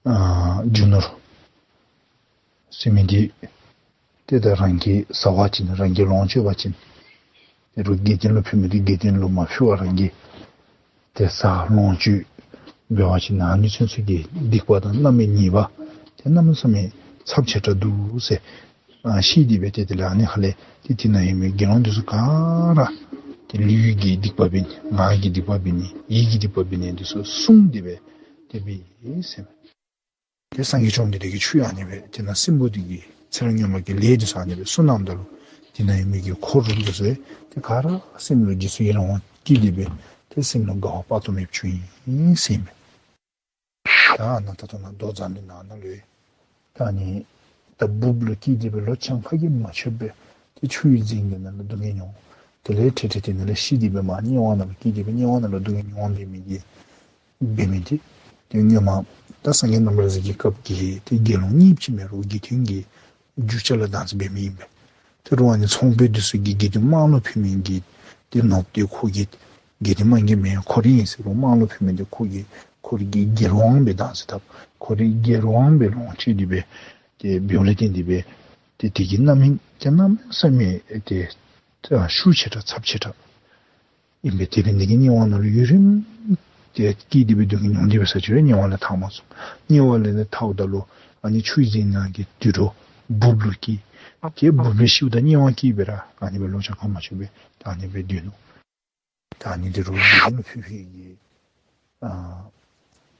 ཨ་རྒྱུ་ནོར་ཟེར་མི་འདི་ཏེ་ད་རང་གིས་བཟའ་བ་ཅིན་རང་གིས་ལོངས་སྤྱོད་པ་ཅིན་ཏེ་རུང་དགེ་འདུན་ལུ་ཕུལ་མི་འདི་དགེ་འདུན་ལུ་མ་ཕུལ་བར་རང་གིས་ཏེ་བཟའ་ལོངས་སྤྱོད་འབད་བ་ཅིན་ཨ་ནི་ཚུན་ཚོད་ཀྱི་སྡིག་པ་དང་རྣམ་སྨིན་ཉེས་པ་ཏེ་གནམ་མེད་ས་མེད་ཚབས་ཆེ་དྲགས་འདུག་ཟེར་ཨ་ཤེས་ཏེ་སྦེ་ཏེ་དེ་ལས་ཨ་ནི་ཁ་ལས་ཏེ་དེ་ནང་ཡོད་མི་དགེ་སློང་འདི་ཚུ་ག་ར་ཏེ་ལུས་ཀྱི་སྡིག་པ་འབད་ནི་ངག་གི་སྡིག་པ་འབད་ནི་ཡིད་ཀྱི་སྡིག་པ་འབད་ནི་འདི་ཚུ་བསྲུང་སྟེ་སྦེ་ཏེ་འབད་ཟེར། ཏེ་སངས་རྒྱས་བཅོམ་ལྡན་འདས་ཀྱིས་ཆོས་ཨ་ནི་སྦེ་དེ་ནང་སྲིན་པོ་འདི་གིས་ཚེ་རབས་སྔོན་མ་གི་ལས་འདི་ཚུ་ཨ་ནི་སྦེ་གསུངས་གནངམ་ད་ལུ་དེ་ནང་ཡོད་མི་གི་འཁོར་འདི་ཚུ་ཏེ་ག་ར་སེམས་ལུ་རྗེས་སུ་ཡི་རང་བ་སྐྱེས་ཏེ་སྦེ་ཏེ་སེམས་ལུ་དགའ་བ་དཔག་ཏུ་མེདཔ་བྱུང་ཡི་ཟེར་མས། ད་ཨ་ནཱ་ད་ལྟོ་ནཱ་མདོ་མཛངས་བླུན་ནང་ན་ལུ་ད་ཨ་ནི་ད་འབུཔ་ལུ་སྐྱེས་ཏེ་སྦེ་ལོ་གྱངས་ཁ་གིས་མ་ཆོདཔ་སྦེ་ཏེ་ཆུ་ཡི་རྫིང་གི་ནང་ལུ་སྡུག་བསྔལ་མྱོང་། དེ་ལས་འཕྲལ་འཕྲལ་དེ་ནང་ལས་ཤི་སྟེ་སྦེ་མར་དམྱལ་བ་ནང་ལུ་སྐྱེས་ཏེ་སྦེ་དམྱལ་བ་ནང་ལུ་སྡུག་བསྔལ་མྱོང་སྦེ་མི་གི་འབད་མི་འདི་ཏེ་སྔོན་མ་ད་སངས་རྒྱས་རྣམ་པར་གཟིགས་ཀྱི་སྐབས་ཀྱི་ཏེ་དགེ་སློང་གཉིས་ཅིག་མེན་རུང་དགེ་འདུན་གྱི་རྒྱུ་ཆ་ལུ་བདག་འཛིན་འབད་མི་ཨིན་པས། ཏེ་རུང་ཨ་ནི་ཚོང་དཔོན་འདི་ཚུ་གིས་དགེ་འདུན་དམངས་ལུ་ཕུལ་མི་གི་ཏེ་ནོར་བུ་འདི་ཁོ་གི་དགེ་འདུན་དམངས་ཀྱི་མེན་ཁོ་རའི་ཨིན་ཟེར་རུང་དམངས་ལུ་ཕུལ་མི་འདི་ཁོ་གི་ཁོ་རའི་གི་དགེ་སློང་སྦེ་བདག་འཛིན་འཐབ། ཁོ་རའི་དགེ་སློང་སྦེ་ལོངས་སྤྱོད་དེ་སྦེ་ཏེ་འབདཝ་ལས་བརྟེན་ཏེ་སྦེ་ཏེ་དེ་གི་རྣམ་སྨིན་ཏེ་གནམ་མེད་ས་མེད་ཏེ་ཤུགས་ཆེ་དྲགས་ཚབས་ཆེ་དྲགས་ཨིན་པས། དེ་འབད་ནི་དེ་གིས་དམྱལ་བ་ནང་ལུ་ཡུན་རིངམོ་ཏེ་སྐྱེས་ཏེ་སྦེ་སྡུག་བསྔལ་མྱོང་སྟེ་སྦེ་ས་ཅི་རུང་དམྱལ་བ་ལས་ཐར་མ་ཚུགས། དམྱལ་བ་ལས་ནི་ཐརཝ་ད་ལུ་ཨ་ནི་ཆུ་རྫིང་ནང་གི་དུད་འགྲོ་འབུཔ་ལུ་སྐྱེས། ཏེ་འབུཔ་ལས་ཤིཝ་ད་དམྱལ་བ་སྐྱེས་སྦེ་ར་ཨ་ནི་སྦེ་ལོ་གྱངས་ཁ་མ་ཆོདཔ་སྦེ་ད་ཨ་ནི་སྦེ་སྡོད་ནུག། ད་ཨ་ནི་འདི་རུ་དགེ་འདུན་ལུ་ཕུལ་ཕུལ་གྱི་ཨ་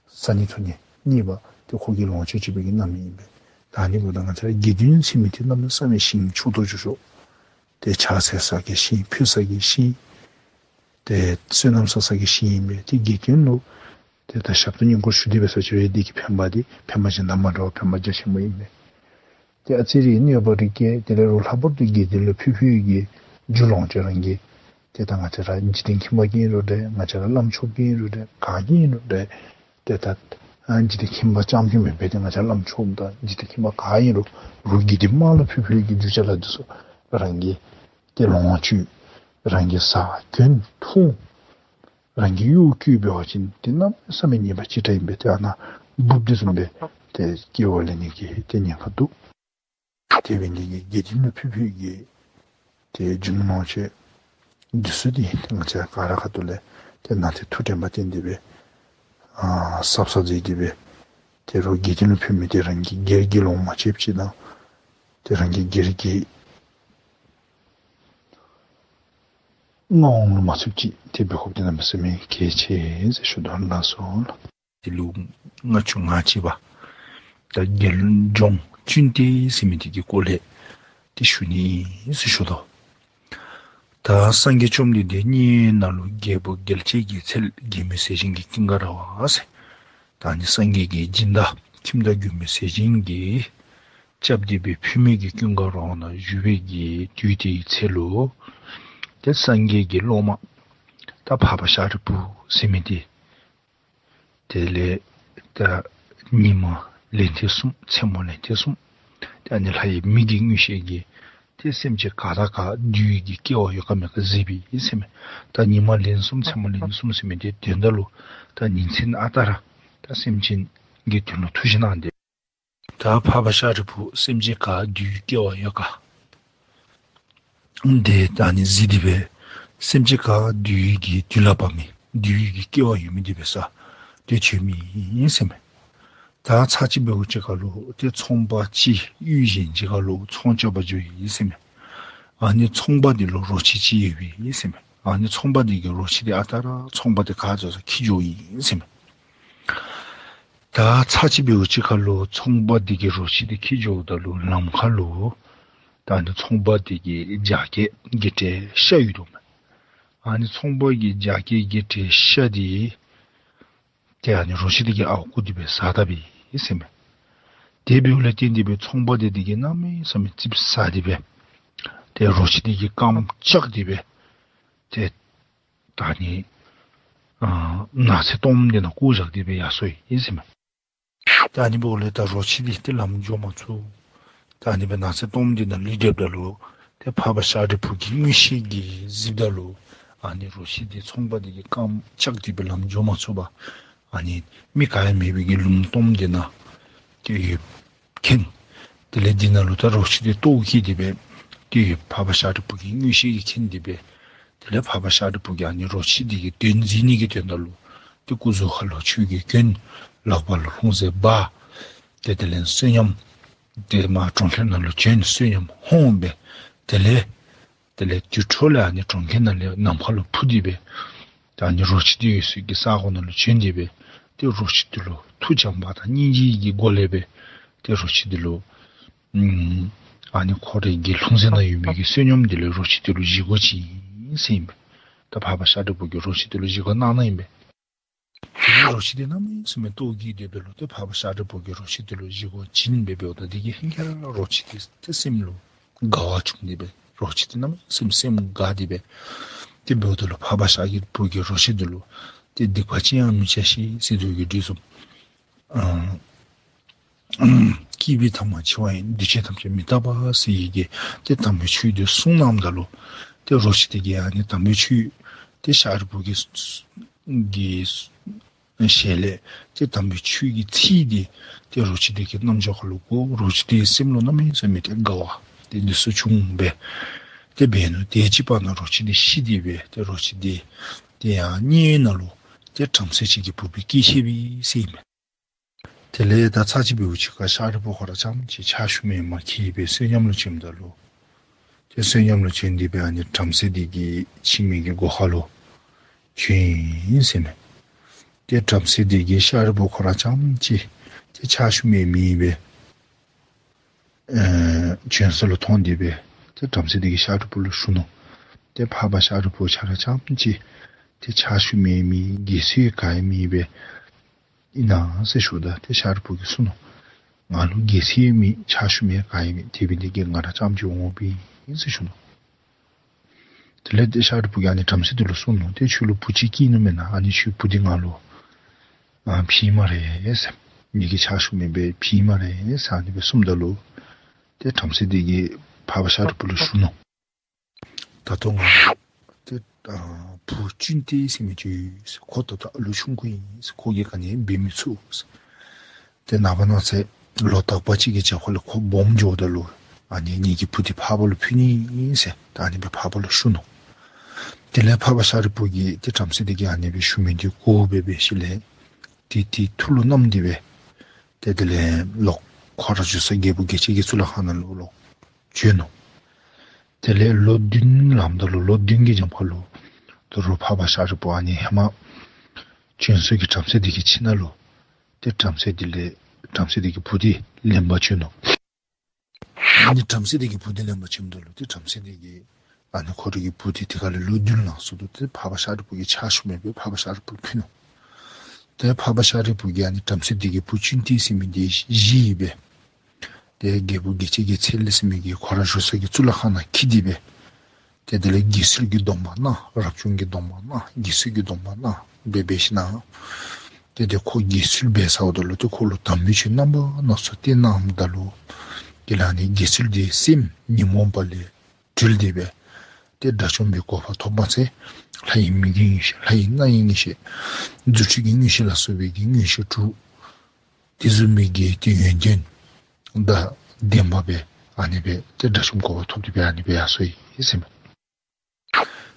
ས་གནས་ཐོན་ནི་གཉིས་པ་དེ་ཁོ་གི་ལོངས་སྤྱོད་ཅིག་འབད་གི་གནང་མི་ཨིན་པས། ད་ཨ་ནི་འབདཝ་ད་ང་བཅས་ར་དགེ་འདུན་ཟེར་མི་དེ་གནམ་མེད་ས་མེད་ཞིང་མཆོག་ཏུ་གྱུར་ཤོས། ཏེ་ཕྱག་འཚལ་ས་གི་ཞིང་ཕུལ་ས་གི་ཞིང་། ཏེ་བསོད་ནམས་བསགས་ས་གི་ཞིང་ཨིན་པས། ཏེ་དགེ་འདུན་ལུ་ཏེ་ད་ཞབས་ཏོག་བསྙེན་བཀུར་ཞུ་སྟེ་འབད་ས་ཅིག་ར་འདི་གི་ཕན་པ་འདི་ཕན་པ་གཞན་དང་མ་འདྲཝ་ཕན་པ་རྒྱ་ཆེན་པོ་ཨིན་པས། ཏེ་ཨ་ཙི་རེ་ཡོད་པ་རེ་ཀྱེ་དེ་ལས་རུང་ལྷག་པར་དུ་དགེ་འདུན་ལུ་ཕུལ་ཕུལ་གྱི་རྒྱུ་ལོངས་སྤྱོད་རང་གི་ཏེ་ད་ང་བཅས་ར་འཇིག་རྟེན་ཁྱིམ་པ་གི་ཨིན་རུང་འདྲ། ང་བཅས་ར་བླམ་ཆོསཔ་གི་ཨིན་རུང་འདྲ། ག་གི་ཨིན་རུང་འདྲ། ཏེ་ད་ཨ་འཇིག་རྟེན་ཁྱིམ་པ་རྐྱངམ་གཅིག་མེན་པས། ཏེ་ང་བཅས་བླམ་ཆོསཔ་དང་འཇིག་རྟེན་ཁྱིམ་པ་ག་ཨིན་རུང་རུང་དགེ་འདུན་དམངས་ལུ་ཕུལ་ཕུལ་གྱི་རྒྱུ་ཅ་ལ་འདི་ཚུ་རང་གི་ཏེ་ལོངས་སྤྱོད་རང་གི་བཟའ་གྱོན་འཐུང་རང་གི་གཡོག་བཀོལ་འབད་བ་ཅིན་ཏེ་གནམ་མེད་ས་མེད་ཉེས་པ་ཅིག་ར་ཨིན་པས། ཏེ་ཨ་ནཱ་འབུཔ་འདི་བཟུམ་སྦེ་ཏེ་སྐྱེ་བ་ལེན་ནི་གི་ཏེ་ཉེན་ཁ་འདུག། དེ་འབད་ནི་དེ་གིས་དགེ་འདུན་ལུ་ཕུལ་ཕུལ་གྱི་ཏེ་རྒྱུ་ནོར་ལོངས་སྤྱོད་འདི་ཚུ་འདི་ཏེ་ང་བཅས་ག་ར་ཁ་ཐུག་ལས་ཏེ་ནང་ཏེ་ཐུགས་དྲན་པ་བསྟེན་ཏེ་སྦེ་ཨ་གསརཔ་གསརཔ་མཛད་དེ་སྦེ་ཏེ་རོགས་དགེ་འདུན་ལུ་ཕུལ་མི་དེ་རང་གི་སྒེར་གྱི་ལོངས་མ་ཆད་ཅིག་དང་ཏེ་རང་གི་སྒེར་གྱི་མངའ་དབང་ལུ་མ་ཚུད་ཅིག་ཏེ་འབད་དགོཔ་འདི་གནམ་མེད་ས་མེད་གལ་ཆེ་ཟེར་ཞུ་དོ། ལགས་སོ་ལགས། དེ་ལུ་ལྔ་བཅུ་ང་གཅིག་པ་ད་དགེ་སློང་ལྗོངས་ཀུན་ཏེ་ཟེར་མི་དེ་གི་སྐོར་ལས་ཏེ་ཞུ་ནི་ཟེར་ཞུ་དོ། ད་སངས་རྒྱས་བཅོམ་ལྡན་འདས་དམྱལ་ནང་ལུ་རྒྱལ་པོ་རྒྱལ་བྱེད་ཀྱི་ཚལ་རྒྱལ་མོའི་ཟས་སྦྱིན་གྱི་ཀུན་དགའ་ར་བ་ཟེར། ད་ཨ་ནི་སངས་རྒྱས་ཀྱི་སྦྱིན་བདག་ཁྱིམ་བདག་མགོན་པོའི་ཟས་སྦྱིན་གྱི་རྐྱབ་སྟེ་སྦེ་ཕུལ་མི་གི་ཀུན་དགའ་ར་བ་ནང་བཞུགས་པའི་གི་དུས་དེའི་ཚེ་ལུ་ཏེ་སངས་རྒྱས་ཀྱི་སློབ་མ་ད་འཕགས་པ་ཤཱ་རིའི་བུ་ཟེར་མི་དེ་དེ་ལས་ད་ཉིན་མ་ལན་ཐེངས་གསུམ་མཚན་མོ་ལན་ཐེངས་གསུམ་ཏེ་ཨ་ནི་ལྷ་ཡི་མིག་གི་མངོན་ཤེས་ཀྱིས་ཏེ་སེམས་ཅན་ག་དང་ག་འདུལ་བའི་གི་སྐལ་བ་ཡོད་ག་མེད་ག་གཟིགསཔ་ཨིན་ཟེར་མས། ད་ཉིན་མ་ལན་གསུམ་མཚན་མོ་ལན་གསུམ་ཟེར་མི་དེ་དོན་དག་ལུ་ད་ཉིན་མཚན་ཨ་རྟག་ར་ད་སེམས་ཅན་གྱི་དོན་ལུ་ཐུགས་བཞེད་གནང་སྟེ། ད་འཕགས་པ་ཤཱ་རིའི་བུ་སེམས་ཅན་ག་འདུལ་བའི་སྐལ་བ་ཡོད་ག། དེ་ད་ཨ་ནི་གཟིགས་ཏེ་སྦེ་སེམས་ཅན་ག་འདུལ་བའི་གི་དུས་ལ་བབ་མི་འདུལ་བའི་གི་སྐལ་བ་ཡོད་མི་དེ་འབད་སར་ཏེ་བྱོན་མི་ཨིན་ཟེར་མས། ད་ཚར་གཅིག་འབདཝ་ཅིག་ཁར་ལུ་ཏེ་ཚོང་པ་ཅིག་གཡུས་གཞན་ཅིག་ཁར་ལུ་ཚོང་རྐྱབ་པར་འགྱོཝ་ཨིན་ཟེར་མས། ཨ་ནི་ཚོང་པ་དེ་ལུ་རོ་ཁྱི་ཅིག་ཡོདཔ་ཨིན་ཟེར་མས། ཨ་ནི་ཚོང་པ་དེ་གིས་རོ་ཁྱི་དེ་ཨ་རྟག་ར་ཚོང་པ་དེ་ག་འགྱོ་སར་འཁྱིད་འགྱོཝ་ཨིན་ཟེར་མས། ད་ཚར་གཅིག་འབདཝ་ཅིག་ཁར་ལུ་ཚོང་པ་དེ་གིས་རོ་ཁྱི་དེ་འཁྱིད་འགྱོཝ་ད་ལུ་ལམ་ཁར་ལུ་ད་ཨ་ནི་ཚོང་པ་དེ་གི་རྒྱགས་སྐལ་གྱི་གྲལ་ཤ་ཡོད་དོ་མས། ཨ་ནི་ཚོང་པ་གི་རྒྱགས་སྐལ་གྱི་གྲལ་ཤ་དེ་ཏེ་ཨ་ནི་རོ་ཁྱི་དེ་གིས་ཨརཝ་བརྐུ་སྟེ་སྦེ་ཟ་དཔ་ཨིན་ཟེར་མས། དེ་འབདཝ་ལས་བརྟེན་ཏེ་སྦེ་ཚོང་པ་དེ་དེ་གིས་གནམ་མེད་ས་མེད་ཙིགཔ་ཟ་སྟེ་སྦེ་ཏེ་རོ་ཁྱི་དེ་གི་རྐངམ་བཅག་སྟེ་སྦེ་ཏེ་ད་ཨ་ནི་ཨ་ནགས་ཚལ་སྟོངམ་དེ་ནང་བཀོ་བཞག་སྟེ་སྦེ་ཡར་སོ་ཡི་ཟེར་མས། ད་ཨ་ནི་འབདཝ་ལས་ད་རོ་ཁྱི་དེ་ཏེ་ལམ་འགྱོ་མ་ཚུགས། ད་ཨ་ནི་སྦེ་ནགས་ཚལ་སྟོངམ་དེ་ནང་ལུས་སྡོདཔ་ད་ལུ་ཏེ་འཕགས་པ་ཤཱ་རིའི་བུ་གི་མངོན་ཤེས་ཀྱིས་གཟིགསཔ་ད་ལུ་ཨ་ནི་རོ་ཁྱི་དེ་ཚོང་པ་དེ་གི་རྐངམ་བཅག་སྟེ་སྦེ་ལམ་འགྱོ་མ་ཚུགས་པར་ཨ་ནི་མི་ག་ཡང་མེད་པའི་གི་ལུང་སྟོངམ་དེ་ནང་ཏེ་ཡོདཔ་མཁྱེན། དེ་ལས་དེ་ནང་ལུ་ད་རོ་ཁྱི་དེ་ལྟོཝ་བཀྱེས་ཏེ་སྦེ་ཏེ་འཕགས་པ་ཤཱ་རིའི་བུ་གི་མངོན་ཤེས་ཀྱིས་མཁྱེན་ཏེ་སྦེ་དེ་ལས་འཕགས་པ་ཤཱ་རིའི་བུ་གིས་ཨ་ནི་རོ་ཁྱི་དེ་གི་དོན་གཟིགས་ནི་གི་དོན་དག་ལུ་ཏེ་སྐུ་གཟུགས་ཁར་ལུ་ཆོས་གོས་གྱོན། ལགཔ་ལུ་ལྷུང་བཟེད་འབག། ཏེ་དེ་ལས་བསོད་སྙོམས་ཏེ་མར་གྲོང་ཁྱེར་ནང་ལུ་བྱོན། བསོད་སྙོམས་ཧོང་སྦེ་དེ་ལས་དེ་ལས་དེ་འཕྲོ་ལས་ཨ་ནི་གྲོང་ཁྱེར་ནང་ལས་ནམ་མཁའ་ལུ་འཕུར་ཏེ་སྦེ་ད་ཨ་ནི་རོ་ཁྱི་དེ་ཡོད་སའི་གི་ས་གོ་ནང་ལུ་བྱོན་ཏེ་སྦེ་ཏེ་རོ་ཁྱི་དེ་ལུ་ཐུགས་བྱམས་པ་དང་སྙིང་རྗེ་གི་སྒོ་ལས་སྦེ་ཏེ་རོ་ཁྱི་དེ་ལུ་ཨུམ་ཨ་ནི་ཁོ་རའི་གི་ལྷུང་བཟེད་ནང་ཡོད་མི་གི་བསོད་སྙོམས་དེ་ལས་རོ་ཁྱི་དེ་ལུ་བཞེས་སྒོ་བྱིན་ཟེར་ཨིན་པས། ད་འཕགས་པ་ཤཱ་རིའི་བུ་གིས་རོ་ཁྱི་དེ་ལུ་བཞེས་སྒོ་གནང་གནངམ་ཨིན་པས། དེ་ལས་རོ་ཁྱི་དེ་གནམ་མེད་ས་མེད་ལྟོཝ་བཀྱེས་ཏེ་སྦེ་ལོག་སྟེ་འཕགས་པ་ཤཱ་རིའི་བུ་གིས་རོ་ཁྱི་དེ་ལུ་བཞེས་སྒོ་བྱིན་སྦེ་འབདཝ་ད་དེ་གིས་ཧེང་སྐལ་ར་རོ་ཁྱི་དེ་ཏེ་སེམས་ལུ་དགའ་བ་བྱུང་སྟེ་སྦེ་རོ་ཁྱི་དེ་གནམ་མེད་ས་མེད་སེམས་དགའ་སྟེ་སྦེ་དེ་འབདཝ་ད་ལུ་འཕགས་པ་ཤཱ་རིའི་བུ་གིས་རོ་ཁྱི་དེ་ལུ་ཏེ་སྡིག་པ་ཅི་ཡང་མི་བྱ་ཞིག་ཟེར་དོ་གི་དུས་སུ་ཨ་སྐྱེས་པའི་ཐ་མ་འཆི་བ་ཡིན། འདུས་བྱས་ཐམས་ཅད་མི་རྟག་པ་ཟེར་བའི་གི་ཏེ་དམ་པའི་ཆོས་དེ་གསུངས་གནངམ་ད་ལུ་ཏེ་རོ་ཁྱི་དེ་གིས་ཨ་ནི་དམ་པའི་ཆོས་ཏེ་ཤཱ་རིའི་བུ་གི་གི་ཞལ་ལས་ཏེ་དམ་པའི་ཆོས་ཀྱི་ཚིག་དེ་ཏེ་རོ་ཁྱི་དེ་གི་རྣམ་ཅོག་ཁར་ལུ་གོ། རོ་ཁྱི་དེ་གི་སེམས་ལུ་གནམ་མེད་ས་མེད་ཏེ་དགའ་བ་ཏེ་འདི་ཚུ་བྱུང་སྦེ་ཏེ་འབད་ནུག། དེ་ཅིག་བར་ན་རོ་ཁྱི་དེ་ཤི་སྟེ་སྦེ་ཏེ་རོ་ཁྱི་དེ་ཏེ་ཡང་དམྱལ་ནང་ལུ་ཏེ་བྲམ་ཟེ་ཅིག་གི་བུ་སྦེ་སྐྱེས་སྐྱེས་པའི་ཟེར་ཨིན་མས། དེ་ལས་ད་ཚར་གཅིག་འབདཝ་ཅིག་ཁར་ཤཱ་རིའི་བུ་ཁོ་ར་རྐྱངམ་གཅིག་ཕྱག་ཞུ་མི་མ་འཁྱིད་པར་བསོད་སྙོམས་ལུ་བྱོནམ་ད་ལུ་ཏེ་བསོད་སྙོམས་ལུ་བྱོན་ཏེ་སྦེ་ཨ་ནི་བྲམ་ཟེ་དེ་གི་ཁྱིམ་གྱི་སྒོ་ཁར་ལུ་ བྱོན་ཡི་ཟེར་མས། ཏེ་བྲམ་ཟེ་དེ་གིས་ཤཱ་རིའི་བུ་ཁོ་ར་རྐྱངམ་གཅིག་ཏེ་ཕྱག་ཞུ་མི་མེད་པས། ཨེ་བྱོན་ས་ལུ་མཐོང་སྟེ་སྦེ་ཏེ་བྲམ་ཟེ་དེ་གིས་ཤཱ་རིའི་བུ་ལུ་ཞུ་ནུག། ཏེ་འཕགས་པ་ཤཱ་རིའི་བུ་ཁྱོད་ར་རྐྱངམ་གཅིག་ཏེ་ཕྱག་ཞུ་མི་མེད་དགེ་ཚུལ་ག་ཡང་མེད་པས་ཨིན་ན་ཟེར་ཞུཝ་ད་ཏེ་ཤཱ་རིའི་བུ་གིས་གསུངས་ནུག། ང་ལུ་དགེ་ཚུལ་མེད་ཕྱག་ཞུ་མི་ག་ཡང་མེད། དེ་འབད་ནི་དེ་གིས་ང་ར་རྐྱངམ་གཅིག་འོང་པས་ཟེར་ཞུ་ནུག། དེ་ལས་ཏེ་ཤཱ་རིའི་བུ་གིས་ཨ་ནི་བྲམ་ཟེ་དེ་ལུ་གསུངས་ནུག། ཏེ་ཁྱོད་ལུ་བུ་ཅིག་སྐྱེས་ནུག་མེན་ན། ཨ་ནི་ཁྱོད་བུ་དེ་ང་ལུ་ཨ་ཕྱིས་སྨ་རེ་ཟེར། ངེ་གི་ཕྱག་ཞུ་མི་འབད་ཕྱིས་སྨ་རེ་ཟེར་ཨ་ནི་སྦེ་གསུངམ་ད་ལུ་ཏེ་བྲམ་ཟེ་དེ་གིས་འཕགས་པ་ཤཱ་རིའི་བུ་ལུ་ཞུ་ནུག། ད་ལྟོ་ང་ལུ་ཏེ་ཨ་བུ་ཅུན་ཏེ་ཟེར་མི་ཅིག་ཡོད་ཟེར། ཁོ་ད་ལྟོ་ལོ་ཆུང་ཀུ་ཨིན་ཟེར། ཁོ་གིས་ག་ནི་འབད་མི་ཚུགས་ཟེར། ཏེ་ནངས་པ་གནངས་ཚེ་ལོ་དག་པ་ཅིག་གི་རྒྱབ་ཁ་ལས་ཁོ་སྦོམ་འགྱོཝ་ད་ལུ་ཨ་ནི་ངེ་གི་བུ་དེ་འཕགས་པ་ལུ་ཕུལ་ནི་ཨིན་ཟེར་ད་ཨ་ནི་སྦེ་འཕགས་པ་ལུ་ཞུ་ནུག། དེ་ལས་འཕགས་པ་ཤཱ་རིའི་བུ་གིས་ཏེ་བྲམ་ཟེ་དེ་གིས་ཨ་ནི་སྦེ་ཞུ་མི་དེ་གོ་སྦེ་འབད་ཞིནམ་ལས་ཏེ་དེ་ཐུགས་ལུ་བསྣམས་ཏེ་སྦེ་ཏེ་དེ་ལས་ལོག་ཁོ་ར་བཞུགས་ས་རྒྱལ་པོ་རྒྱལ་བྱེད་ཀྱི་གཙུག་ལག་ཁང་ནང་ལུ་ལོག་བྱོན་ནུག། དེ་ལས་ལོ་བདུན་ལངམ་ད་ལུ་ལོ་བདུན་གྱི་རྒྱབ་ཁ་ལུ་ད་རུང་འཕགས་པ་ཤཱ་རིའི་བུ་ཨ་ནི་ཧེ་མ་བྱོན་ས་གི་བྲམ་ཟེ་དེ་གི་ཁྱིམ་ནང་ལུ་ཏེ་བྲམ་ཟེ་དེ་ལས་བྲམ་ཟེ་དེ་གི་བུ་དེ་ལེན་པར་བྱོན་ནུག། ཨ་ནི་བྲམ་ཟེ་དེ་གི་བུ་དེ་ལེན་པར་བྱོནམ་ད་ལུ་ཏེ་བྲམ་ཟེ་དེ་གིས་ཨ་ནི་ཁོ་རའི་གི་བུ་དེ་དེ་ཁ་ལས་ལོ་བདུན་ལང་ཚུན་ཚོད་ཏེ་འཕགས་པ་ཤཱ་རིའི་བུ་གི་ཕྱག་ཞུ་མི་འབད་འཕགས་པ་ཤཱ་རིའི་བུ་ལུ་ཕུལ་ནུག། ཏེ་འཕགས་པ་ཤཱ་རིའི་བུ་གིས་ཨ་ནི་བྲམ་ཟེ་དེ་གི་བུ་ཅུན་ཏེ་ཟེར་མི་དེ་བཞེས་སྦེ་ཏེ་རྒྱལ་པོ་རྒྱལ་བྱེད་ཀྱི་ཚལ་ཟེར་མི་གི་ཁོ་ར་བཞུགས་ས་གི་གཙུག་ལག་ཁང་ནང་འཁྱིད་དེ་སྦེ་ཏེ་དེ་ལས་དགེ་ཚུལ་གྱི་སྡོམ་པ་གནང་། རབ་བྱུང་གི་སྡོམ་པ་གནང་། དགེ་ཚུལ་གྱི་སྡོམ་པ་གནང་སྦེ་འབད་ཞིནམ་ཏེ་དེ་ཁོ་དགེ་ཚུལ་འབད་ཚརཝ་ད་ལུ་ཏེ་ཁོ་ལུ་དམ་པའི་ཆོས་རྣམ་པ་སྣ་ཚོགས་བསྟན་གནངམ་ད་ལུ་དེ་ལས་ཨ་ནི་དགེ་ཚུལ་དེ་སེམས་ཉོན་མོངས་པ་ལས་གྲོལ་ཏེ་སྦེ་ཏེ་དགྲ་བཅོམ་པའི་གོ་འཕང་ཐོབ་མ་ཚད་ལྷ་ཡི་མིག་གི་མངོན་ཤེས་ལྷ་ཡི་རྣ་ཡི་མངོན་ཤེས་རྫུ་འཕྲུལ་གྱི་མངོན་ཤེས་ལ་སོགས་པའི་གི་མངོན་ཤེས་དྲུག་དེ་བཟུམ་མའི་གི་ཏེ་ཡོན་ཏན་དང་ལྡན་པ་སྦེ་ཨ་ནི་སྦེ་ཏེ་དགྲ་བཅོམ་གོ་འཕང་ཐོབ་སྟེ་སྦེ་ཨ་ནི་སྦེ་ཡར་སོང་ཡི་ཟེར་མས།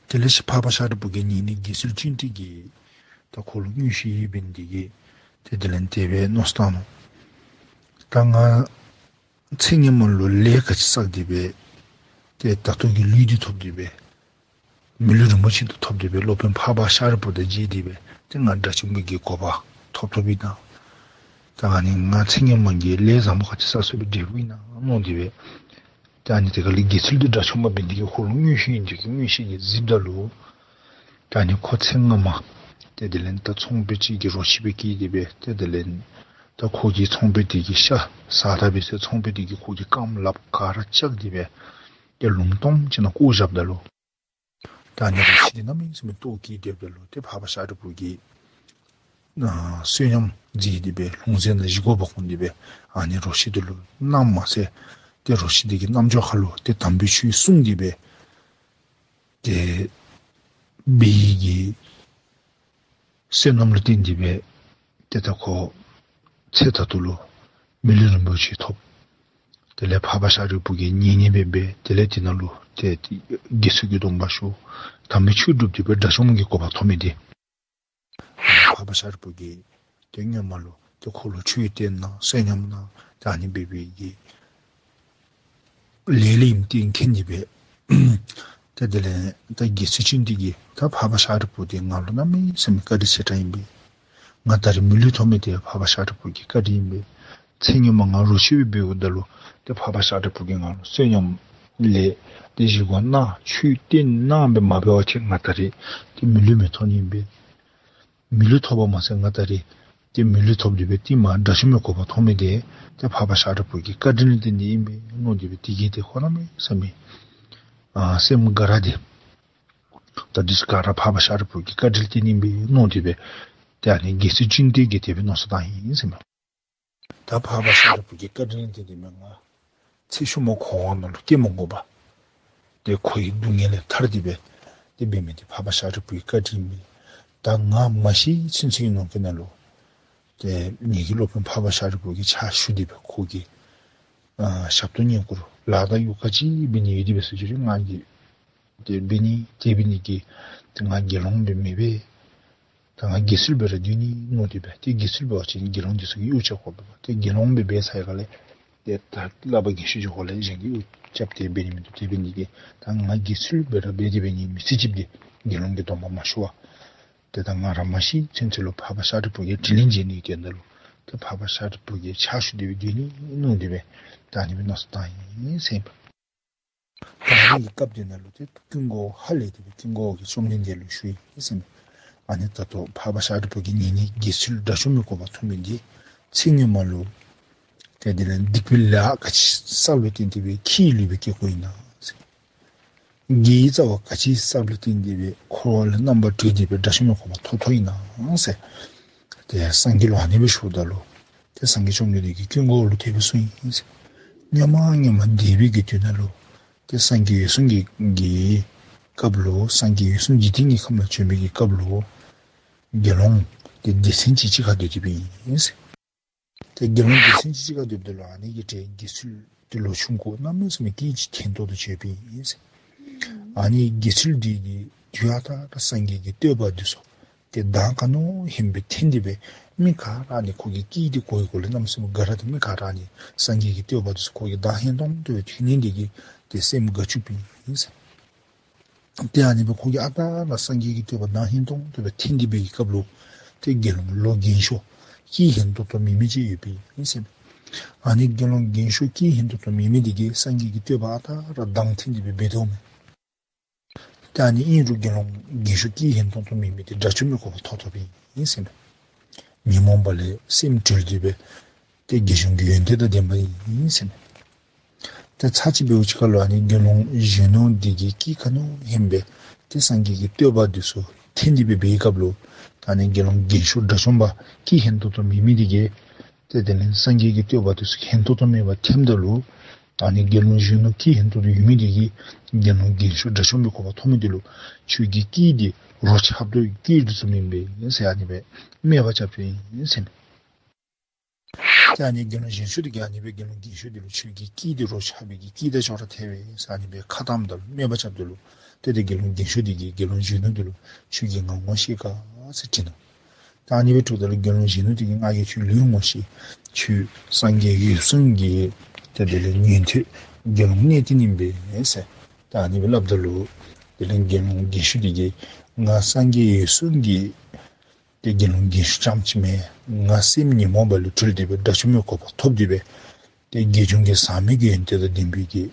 དེ་ལས་འཕགས་པ་ཤཱ་རིའི་བུ་གིས་ཉན་ནི་དགེ་ཚུལ་ཅན་དེ་གིས་ད་ཁོ་ལུ་མངོན་ཤེས་ཡོདཔ་འབད་ནི་དེ་གིས་ཏེ་དེ་ལས་དེ་སྦེ་མནོ་བསམ་བཏང་ནུག། ད་ང་ཚེ་སྔོན་མ་ལུ་ལས་ག་ཅི་བསགས་ཏེ་སྦེ་ཏེ་ད་ལྟོ་གི་ལུས་འདི་ཐོབ་སྟེ་སྦེ་མི་ལུས་རིན་པོ་ཆེ་འདི་ཐོབ་སྟེ་སྦེ་སློབ་དཔོན་འཕགས་པ་ཤཱ་རིའི་བུ་དང་མཇལ་ཏེ་སྦེ་ཏེ་ང་དགྲ་བཅོམ་པའི་གི་གོ་འཕང་ཐོབ་ཐོབ་ཨིན་ན། ད་ཨ་ནི་ང་ཚེ་སྔོན་མ་གི་ལས་བཟང་པོ་ག་ཅི་བསགས་བསགསཔ་སྦེ་འབྲས་བུ་ཨིན་ན་མནོ་སྟེ་སྦེ་ད་ཨ་ནི་དེ་ཁ་ལས་དགེ་ཚུལ་འདི་དགྲ་བཅོམ་པ་འབད་ནི་དེ་གིས་ཁོ་ལུ་མངོན་ཤེས་ཡོད་ནི་དེ་གིས་མངོན་ཤེས་ཀྱིས་གཟིགསཔ་ད་ལུ་ད་ཨ་ནི་ཁོ་ཚེ་སྔ་མ་ཏེ་དེ་ལས་ད་ཚོང་པ་ཅིག་གི་རོ་ཁྱི་སྦེ་སྐྱེས་ཏེ་སྦེ་ཏེ་དེ་ལས་ད་ཁོ་གིས་ཚོང་པ་དེ་གི་ཤ་ཟ་ད་པའི་ཚེ་ཚོང་པ་དེ་གིས་ཁོ་གི་རྐངམ་ལགཔ་ག་ར་བཅག་སྟེ་སྦེ་ཏེ་ལུངམ་སྟོངམ་ཅིག་ནང་བཀོ་བཞགཔ་ད་ལུ་ད་ཨ་ནི་རོ་ཁྱི་དེ་གནམ་མེད་ས་མེད་ལྟོཝ་བཀྱེས་སྡོདཔ་ད་ལུ་ཏེ་འཕགས་པ་ཤཱ་རིའི་བུ་གིས་ཨ་བསོད་སྙོམས་མཛད་དེ་སྦེ་ལྷུང་བཟེད་ནང་བཞེས་སྒོ་འབག་འོང་སྟེ་སྦེ་ཨ་ནི་རོ་ཁྱི་དེ་ལུ་གནངམ་མ་ཚད་ཏེ་རོ་ཁྱི་དེ་གི་རྣམ་ཅོ་ཁ་ལུ་ཏེ་དམ་པའི་ཆོས་གསུངས་ཏེ་སྦེ་ཏེ་འབད་བའི་གི་བསོད་ནམས་ལུ་བརྟེན་ཏེ་སྦེ་ཏེ་ད་ཁོ་ཚེ་ད་ལྟོ་ལུ་མི་ལུས་རིན་པོ་ཆེ་ཐོབ། དེ་ལས་འཕགས་པ་ཤཱ་རིའི་བུ་གི་གཉེན་ཉེ་སྦེ་འབད། དེ་ལས་དེ་ནང་ལུ་ཏེ་དགེ་ཚུལ་གྱི་སྡོམ་པ་ཞུ། དམ་པའི་ཆོས་སྒྲུབ་སྟེ་སྦེ་དགྲ་བཅོམ་གྱི་གོ་འཕང་ཐོབ་མི་དེ་འཕགས་པ་ཤཱ་རིའི་བུ་གིས་ཏེ་སྔོན་མ་ལུ་ཏེ་ཁོ་ལུ་ཆོས་བསྟན་གནང་བསོད་སྙོམས་གནང་ད་ཨ་ནི་འབད་བའི་གི་ལས་ལས་ཨིནམ་ཏེ་མཁྱེན་ཏེ་སྦེ་ཏེ་དེ་ལས་ད་དགེ་ཚུལ་ཅན་དེ་གིས་ད་འཕགས་པ་ཤཱ་རིའི་བུ་དེ་ང་ལུ་གནམ་མེད་ས་མེད་བཀའ་དྲིན་ཆེ་དྲགས་ཨིན་པས། ང་ད་རེས་མི་ལུས་ཐོབ་མི་དེ་འཕགས་པ་ཤཱ་རིའི་བུ་གི་བཀའ་དྲིན་ཨིན་པས། ཚེ་སྔོན་མ་ང་རོ་ཁྱི་སྦེ་འབདཝ་ད་ལུ་ཏེ་འཕགས་པ་ཤཱ་རིའི་བུ་གིས་ང་ལུ་བསོད་སྙོམས་ལས་ཏེ་བཞེས་སྒོ་གནང་ཆོས་བསྟན་གནང་སྦེ་མ་འབད་བ་ཅིན་ང་ད་རེས་ཏེ་མི་ལུས་མི་ཐོབ་ནི་ཨིན་པས། མི་ལུས་ཐོབ་པ་མ་ཚད་ང་ད་རེས་ཏེ་མི་ལུས་ཐོབ་སྟེ་སྦེ་ཏེ་མ་དགྲ་བཅོམ་པའི་གོ་འཕང་ཐོབ་མི་དེ་ཏེ་འཕགས་པ་ཤཱ་རིའི་བུ་གི་བཀའ་དྲིན་ལུ་བརྟེན་ཏེ་ཨིན་པས་མནོ་སྟེ་སྦེ་དེ་གིས་ཏེ་ཁོ་གནམ་མེད་ས་མེད་ཨ་སེམས་དགའ་ར་དེ་ད་འདི་ཚུ་ག་ར་འཕགས་པ་ཤཱ་རིའི་བུ་གི་བཀའ་དྲིན་ལུ་བརྟེན་ཨིན་པས་མནོ་སྟེ་སྦེ་ཏེ་ཨ་ནི་དགེ་ཚུལ་ཅན་དེ་གིས་དེ་སྦེ་མནོ་བསམ་བཏང་ཡི་ཟེར་མས། ད་འཕགས་པ་ཤཱ་རིའི་བུ་གི་བཀའ་དྲིན་ལུ་བརྟེན་ཏེ་སྦེ་ང་ཚེ་ཤུལ་མ་འཁོར་བ་ནང་ལུ་སྐྱེ་མ་དགོ་པར་ཏེ་འཁོར་བའི་སྡུག་བསྔལ་ལས་ཐར་ཏེ་སྦེ་ཏེ་འབད་མི་དེ་འཕགས་པ་ཤཱ་རིའི་བུའི་བཀའ་དྲིན་ཨིན་པས། ད་ང་མ་ཤི་ཚུན་ཚོད་ཀྱི་ནང་འཁོད་ནང་ལུ་ཏེ་ངེ་གི་སློབ་དཔོན་འཕགས་པ་ཤཱ་རིའི་བུ་གི་ཕྱག་ཞུ་སྟེ་སྦེ་ཁོ་གི་ཨ་ཞབས་ཏོག་བསྙེན་བཀུར་ལཱ་དང་གཡོག་ག་ཅི་འབད་ནི་ཡོད་དེ་སྦེ་ཟེར་ཞུ་རུང་ང་གིས་ཏེ་འབད་ནི་དེ་འབད་ནི་གི་ཏེ་ང་དགེ་སློང་སྦེ་མི་འབད། ད་ང་དགེ་ཚུལ་སྦེ་ར་སྡོད་ནི་མནོ་སྟེ་སྦེ་ཏེ་དགེ་ཚུལ་འབད་བ་ཅིན་དགེ་སློང་དེ་ཚུ་གིས་གཡོག་རྐྱབ་དགོ་པས། ཏེ་དགེ་སློང་སྦེ་འབད་ཚར་ག་ལས་ཏེ་ད་བསླབ་པ་རྒན་ཤོས་ཅིག་འགྱོ་ག་ལས་གཞན་གྱིས་གཡོག་རྐྱབ་སྟེ་འབད་ནི་མིན་འདུག། དེ་འབད་ནི་གིས་ད་ང་དགེ་ཚུལ་སྦེ་ར་འབད་དེ་འབད་ནི་མི་ཚེ་གཅིག་འདི་དགེ་སློང་གི་སྡོམ་པ་མ་ཞུ་བར་ ཏེ་ད་ང་ར་མ་ཤི་ཚུན་ཚོད་ལུ་འཕགས་པ་ཤཱ་རིའི་བུ་གིས་དྲིན་ལན་འཇལ་ནིའི་དོན་དག་ལུ་ཏེ་འཕགས་པ་ཤཱ་རིའི་བུ་གི་ཕྱག་ཞུ་སྟེ་སྦེ་སྡོད་ནི་མནོ་སྟེ་སྦེ་ད་ཨ་ནི་སྦེ་མནོ་བསམ་བཏང་ཡི་ཟེར་ཨིན་པས། ད་ཨ་ནི་གི་སྐབས་དེ་ནང་ལུ་ཏེ་ཀུན་དགའ་བོ་ཧ་ལས་ཏེ་སྦེ་ཀུན་དགའ་བོ་གིས་བཅོམ་ལྡན་འདས་ལུ་ཞུ་ཡི་ཟེར་ཨིན་པས། ཨ་ནི་ད་ལྟོ་འཕགས་པ་ཤཱ་རིའི་བུ་གིས་ཉེ་གནས་དགེ་ཚུལ་དགྲ་བཅོམ་པའི་གོ་འཕང་ཐོབ་མི་འདི་ཚེ་སྔོན་མ་ལུ་ཏེ་དེ་ལས་སྡིག་པའི་ལཱ་ག་ཅི་བསགས་པ་ལུ་བརྟེན་ཏེ་སྦེ་ཁྱི་ལུས་སྦེ་སྐྱེ་དགོཔ་ཨིན་ན་ཟེར། དགེ་བའི་རྩ་བ་ག་ཅི་བསགས་པ་ལུ་བརྟེན་ཏེ་སྦེ་འཁོར་བ་ལས་རྣམ་པར་གྲོལ་ཏེ་སྦེ་དགྲ་བཅོམ་པའི་གོ་འཕང་ཐོབ་ཐོབ་ཨིན་ན་ཟེར། ཏེ་སངས་རྒྱས་ལུ་ཨ་ནི་སྦེ་ཞུཝ་ད་ལུ་ཏེ་སངས་རྒྱས་བཅོམ་ལྡན་འདས་ཀྱིས་ཀུན་དགའ་བོ་ལུ་དེ་སྦེ་གསུངས་ཡི་ཟེར། སྔོན་མ་སྔོན་མ་འདས་པའི་གི་དུས་ནང་ལུ་ཏེ་སངས་རྒྱས་འོད་སྲུང་གི་གི་སྐབས་ལུ་སངས་རྒྱས་འོད་སྲུང་འཇིག་རྟེན་གྱི་ཁམས་ལུ་བྱོན་པའི་གི་སྐབས་ལུ་དགེ་སློང་ཏེ་སྡེ་ཚན་ཅིག་གཅིག་ཁར་སྡོད་དེ་སྦེ་ཨིན་ཟེར། ཏེ་དགེ་སློང་སྡེ་ཚན་ཅིག་གཅིག་ཁར་སྡོདཔ་ད་ལུ་ཨ་ནི་གི་གྲས་དགེ་ཚུལ་འདི་ལོ་ཆུང་ཀུ་གནམ་མེད་ས་མེད་སྐད་ཅིག་ཐན་ཏོག་ཏོ་ཅིག་ཡོདཔ་ཨིན་ཟེར། ཨ་ནི་དགེ་ཚུལ་འདི་གིས་དུས་ཨ་རྟག་ར་སངས་རྒྱས་ཀྱི་བསྟོད་པ་འདི་ཚུ་ཏེ་གདངས་ག་ནི་བ་ཧེང་སྦེ་འཐེན་ཏེ་སྦེ་མི་ག་ར་ནི་ཁོ་གི་སྐད་འདི་གོ་ཡི་གོ་ལས་གནམ་མེད་ས་མེད་དགའ་ར་ཏེ་མི་ག་ར་ནི་སངས་རྒྱས་ཀྱི་བསྟོད་པ་འདི་ཚུ་ཁོ་གིས་གདངས་ཧན་ཏོང་ཏོ་སྦེ་ཐོས་ནི་འདི་གིས་ཏེ་སེམས་དགའ་བཅུགཔ་ཨིན་ཟེར། ཏེ་ཨ་ནི་སྦེ་ཁོ་གིས་ཨ་རྟག་ར་སངས་རྒྱས་ཀྱི་བསྟོད་པ་གདངས་ཧན་ཏོང་ཏོ་སྦེ་འཐེན་ཏེ་སྦེ་གི་སྐབས་ལུ་ཏེ་དགེ་སློང་ལོ་རྒན་ཤོས་སྐད་ཧན་ཏོང་ཏོ་མེད་མི་ཅིག་ཡོདཔ་ཨིན་ཟེར་མས། ཨ་ནི་དགེ་སློང་རྒན་ཤོས་སྐད་ཧན་ཏོང་ཏོ་མེད་མི་འདི་གིས་སངས་རྒྱས་ཀྱི་བསྟོད་པ་ཨ་རྟག་ར་གདངས་འཐེན་ཏེ་སྦེ་འབད་དོ་མས། ཏེ་ཨ་ནི་ཨིན་རུང་དགེ་སློང་རྒན་ཤོས་སྐད་ཧན་ཏོང་ཏོ་མེད་མི་འདི་དགྲ་བཅོམ་པའི་གོ་འཕང་ཐོབ་ཐོབཔ་ཨིན་ཟེར་མས། ཉོན་མོངས་པ་ལས་སེམས་གྲོལ་ཏེ་སྦེ་ཏེ་དགེ་སྦྱོང་གི་ཡོན་ཏན་དང་ལྡན་པ་ཨིན་ཟེར་མས། ཏེ་ཚར་གཅིག་འབདཝ་ཅིག་ཁར་ལུ་ཨ་ནི་དགེ་སློང་གཞོན་ནུ་འདི་གིས་སྐད་ག་ནི་བ་ཧེང་སྦེ་ཏེ་སངས་རྒྱས་ཀྱི་བསྟོད་པ་འདི་ཚུ་འཐེན་ཏེ་སྦེ་འབད་བའི་སྐབས་ལུ་ཨ་ནི་དགེ་སློང་རྒན་ཤོས་དགྲ་བཅོམ་པ་སྐད་ཧན་ཏོང་ཏོ་མེད་མི་འདི་གིས་ཏེ་དེ་ལས་སངས་རྒྱས་ཀྱི་བསྟོད་པ་འདི་ཚུ་ཧན་ཏོང་ཏོ་མེད་པར་འཐེནམ་ད་ལུ་ཨ་ནི་དགེ་སློང་གཞོན་ནུ་སྐད་ཧན་ཏོང་ཏོ་ཡོད་མི་འདི་གིས་དགེ་སློང་རྒན་ཤོས་དགྲ་བཅོམ་པའི་གོ་འཕང་ཐོབ་མི་འདི་ལུ་ཁྱོད་ཀྱི་སྐད་འདི་རོ་ཆགས་པའི་སྐད་འདི་ཚུ་ཨིན་པས་ཟེར་ཨ་ནི་སྦེ་སྨད་པ་རྐྱབ་སྟེ་ཨིན་ཟེར་མས། ཏེ་ཨ་ནི་དགེ་སློང་གཞོན་ཤོས་འདི་གིས་ཨ་ནི་སྦེ་དགེ་སློང་རྒན་ཤོས་འདི་ལུ་ཁྱོད་ཀྱི་སྐད་འདི་རོ་ཆགས་པའི་གི་སྐད་དང་ཅོག་ར་འཐད་པས་ཟེར་ཨ་ནི་སྦེ་ཁ་བཏངམ་ད་ལུ་སྨད་པ་རྐྱབ་ད་ལུ་ཏེ་དེ་དགེ་སློང་རྒན་ཤོས་འདི་གིས་དགེ་སློང་གཞོན་ནུ་འདི་ལུ་ཁྱོད་ཀྱིས་ང་ངོ་ཤེས་ག་ཟེར་དྲིས་ནུག། ད་ཨ་ནི་སྦེ་དྲིཝ་ད་ལུ་དགེ་སློང་གཞོན་ནུ་འདི་གིས་ང་གིས་ཁྱོད་ལོས་ངོ་ཤེས། ཁྱོད་སངས་རྒྱས་འོད་སྲུང་གི་ཏེ་དེ་ལས་ཉན་ཐོས་དགེ་སློང་གནས་བརྟན་ཨིན་པས་ཟེར། ད་ཨ་ནི་སྦེ་སླབ་ད་ལུ་དེ་ལས་དགེ་སློང་རྒན་ཤོས་འདི་གིས་ང་སངས་རྒྱས་འོད་སྲུང་གི་ཏེ་དགེ་སློང་རྒན་ཤོས་རྐྱངམ་ཅིག་མེན། ང་སེམས་ཉོན་མོངས་པ་ལས་གྲོལ་ཏེ་སྦེ་དགྲ་བཅོམ་པའི་གོ་འཕང་ཐོབ་སྟེ་སྦེ་ཏེ་དགེ་སྦྱོང་གི་ཟག་མེད་ཀྱི་ཡོན་ཏན་དང་ལྡན་པའི་གི་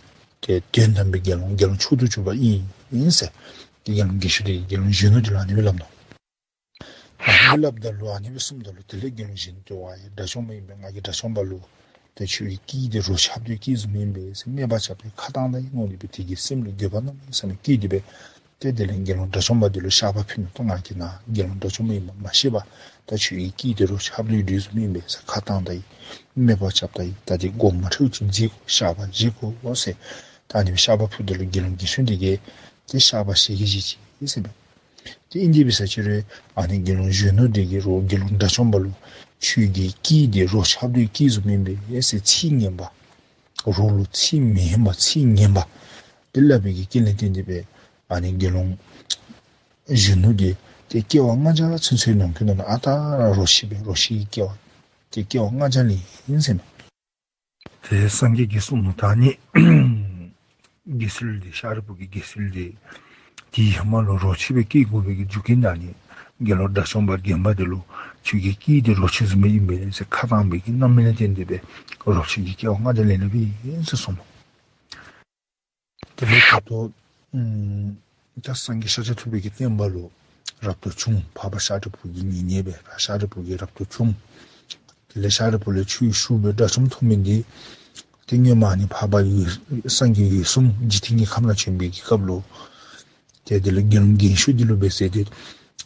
ཏེ་དོན་དམ་པའི་དགེ་སློང་དགེ་སློང་མཆོག་ཏུ་གྱུར་པ་ཨིན་ཨིན་ཟེར། ཏེ་དགེ་སློང་རྒན་ཤོས་འདི་གིས་དགེ་སློང་གཞོན་ནུ་འདི་ལུ་ཨ་ནི་སྦེ་སླབ་ནུག། ཨ་ནི་སྦེ་སླབ་ད་ལུ་ཨ་ནི་སྦེ་གསུངམ་ད་ལུ་དེ་ལས་དགེ་སློང་གཞོན་ནུ་འདི་ཝའེ་དགྲ་བཅོམ་པ་ཨིན་པས། ང་གིས་དགྲ་བཅོམ་པ་ལུ་ཏེ་ཁྱོད་ཀྱི་སྐད་འདི་རོ་ཆགས་པའི་སྐད་བཟུམ་ཨིན་པས་ཟེར་སྨད་པ་རྐྱབ་སྟེ་ཁ་བཏང་ད་ཡི་མནོ་སྟེ་སྦེ་དེ་གི་སེམས་ལུ་འགྱོད་པ་གནམ་མེད་ས་མེད་སྐྱེས་ཏེ་སྦེ་ཏེ་དེ་ལས་དགེ་སློང་དགྲ་བཅོམ་པ་འདི་ལུ་བཤགས་པ་ཕུལ་ནུག། ད་ང་གིས་ནཱ་དགེ་སློང་དགྲ་བཅོམ་པ་ཨིནམ་མ་ཤེས་པར་ད་ཁྱོད་ཀྱི་སྐད་འདི་རོ་ཆགས་པའི་སྒྲ་བཟུམ་ཨིན་པས་ཟེར་ཁ་བཏང་ད་ཡི། སྨད་པ་རྐྱབ་ད་ཡི། ད་འདི་དགོངསམ་མ་ཁྲེལཝ་ཅིག་མཛད་དགོ། བཤགས་པ་མཛད་དགོ་ཟེར། ད་ཨ་ནི་སྦེ་བཤགས་པ་ཕུལ་ད་ལུ་དགེ་སློང་རྒན་ཤོས་འདི་གིས་ཏེ་བཤགས་པ་ཞལ་གྱིས་བཞེས་ཅི་ཟེར་མས། ཏེ་ཨིན་དེ་འབད་ས་ཅིག་རུང་ཨ་ནི་དགེ་སློང་གཞོན་ནུ་འདི་གིས་རོགས་དགེ་སློང་དགྲ་བཅོམ་པ་ལུ་ཁྱོད་ཀྱི་སྐད་འདི་རོ་ཆགས་པའི་སྐད་བཟུམ་ཨིན་པས་ཟེར་ཚིག་ངན་པ་རོགས་ལུ་ཚིག་མི་སྙན་པ་ཚིག་ངན་པ་འདི་སླབ་པའི་གི་རྐྱེན་ལས་བརྟེན་ཏེ་སྦེ་ཨ་ནི་དགེ་སློང་གཞོན་ནུ་འདི་ཏེ་སྐྱེ་བ་ལྔ་བརྒྱ་ཚུན་ཚོད་ནང་འཁོད་ནང་ཨ་རྟག་ར་རོ་ཁྱི་སྦེ་རོ་ཁྱི་གི་སྐྱེ་བ་ཏེ་སྐྱེ་བ་ལྔ་བརྒྱ་ལེན་ཡི་ཟེར་མས། ཏེ་སངས་རྒྱས་ཀྱིས་གསུངས་ནུག། ད་ཨ་ནི་དགེ་ཚུལ་འདི་ཤཱ་རིའི་བུ་གི་དགེ་ཚུལ་འདི་དེའི་ཧེ་མ་ལུ་རོ་ཁྱི་སྦེ་སྐྱེ་དགོ་པའི་གི་རྒྱུ་རྐྱེན་ཨ་ནི་དགེ་སློང་དགྲ་བཅོམ་པ་རྒན་པ་འདི་ལུ་ཁྱོད་ཀྱི་སྐད་འདི་རོ་ཁྱི་བཟུམ་སྦེ་ཨིན་པས་ཟེར་ཁ་བཏང་བའི་གི་རྣམ་སྨིན་ལས་བརྟེན་ཏེ་སྦེ་རོ་ཁྱི་གི་སྐྱེ་བ་ལྔ་བརྒྱ་ལེན་ལེན་པས་ཟེར་གསུངས་ནུག། དེ་ལས་ད་ལྟོ་ཨམ་ད་སངས་རྒྱས་ཤཱཀྱ་ཐུབ་པའི་གི་བསྟན་པ་ལུ་རབ་ཏུ་བྱུང་། འཕགས་པ་ཤཱ་རིའི་བུ་གི་ཉེ་གནས་སྦེ་ཤཱ་རིའི་བུ་གིས་རབ་ཏུ་བྱུང་། དེ་ལས་ཤཱ་རིའི་བུ་ལས་ཆོས་ཞུ་སྦེ་དགྲ་བཅོམ་ཐོབ་མི་འདི་ཏེ་སྔོན་མ་ཨ་ནི་འཕགས་པ་འོད་སངས་རྒྱས་འོད་སྲུང་འཇིག་རྟེན་གྱི་ཁམས་ལུ་བྱོན་པའི་གི་སྐབས་ལུ་ཏེ་དེ་ལས་དགེ་སློང་རྒན་ཤོས་འདི་ལུ་འབད་ཟེར་ཏེ་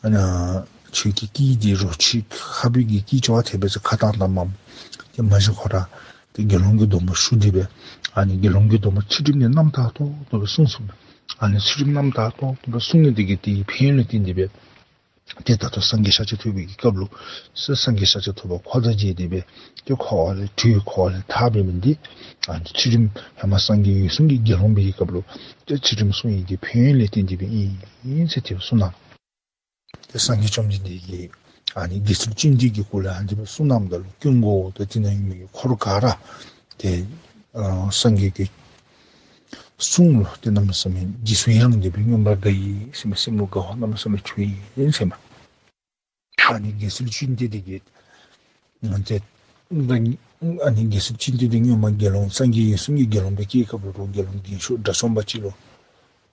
ཨ་ནཱ་ཁྱོད་ཀྱི་སྐད་འདི་རོ་ཁྱི་ཁ་སྦེ་གི་སྐད་ཅོག་འཐད་པས་ཟེར་ཁ་བཏང་བཏངམ་མས། ཏེ་མ་གཞི་ཁོ་ར་ཏེ་དགེ་སློང་གི་སྡོམ་པ་ཞུ་སྟེ་སྦེ་ཨ་ནི་དགེ་སློང་གི་སྡོམ་པ་ཚུལ་ཁྲིམས་འདི་རྣམ་དག་ཏོག་ཏོ་སྦེ་བསྲུང་སོང་། ཨ་ནི་ཚུལ་ཁྲིམས་རྣམ་དག་ཏོག་ཏོ་སྦེ་བསྲུང་ནི་འདི་གིས་དེའི་ཕན་ཡོན་ལུ་བརྟེན་ཏེ་སྦེ་ཏེ་ད་ལྟོ་སངས་རྒྱས་ཤཱཀྱ་ཐུབ་པའི་གི་སྐབས་ལུ་སངས་རྒྱས་ཤཱཀྱ་ཐུབ་པ་འཁོར་དང་མཇལ་ཏེ་སྦེ་ཏེ་འཁོར་བ་ལས་གྲོལ་འཁོར་བ་ལས་ཐར་བའི་མི་འདི་ཨ་ནི་ཚུལ་ཁྲིམས་ཧེ་མ་སངས་རྒྱས་འོད་སྲུང་གི་དགེ་སློང་པའི་གི་སྐབས་ལུ་ཏེ་ཚུལ་ཁྲིམས་བསྲུང་ཡི་གི་ཕན་ཡོན་ལས་བརྟེན་ཏེ་སྦེ་ཨིན་ཟེར་དེ་སྦེ་གསུངས་གནང་། ཏེ་སངས་རྒྱས་བཅོམ་ལྡན་འདས་ཀྱིས་ཨ་ནི་དགེ་ཚུལ་ཅན་འདི་གི་སྐོར་ལས་ཨ་ནི་སྦེ་གསུངས་གནངམ་ད་ལུ་ཀུན་དགའ་བོ་དང་དེ་ནང་ཡོད་མི་གི་འཁོར་ག་ར་ཏེ་ཨ་སངས་རྒྱས་ཀྱི་གསུང་ལུ་ཏེ་གནམ་མེད་ས་མེད་རྗེས་སུ་ཡི་རངས་ཏེ་སྦེ་མངོན་པར་དགའ་ཡི་ཟེར་མས། སེམས་ལུ་དགའ་བ་གནམ་མེད་ས་མེད་བྱུང་ཡི་ཟེར་མས། ཨ་ནི་དགེ་ཚུལ་ཅན་དེ་དེ་གིས་ཏེ་ཨ་ནི་དགེ་ཚུལ་ཅན་དེ་དེ་སྔོན་མ་དགེ་སློང་སངས་རྒྱས་འོད་སྲུང་གི་དགེ་སློང་སྦེ་སྐྱེས་སྐབས་ལུ་དགེ་སློང་རྒན་ཤོས་དགྲ་བཅོམ་པ་ཅིག་ལུ་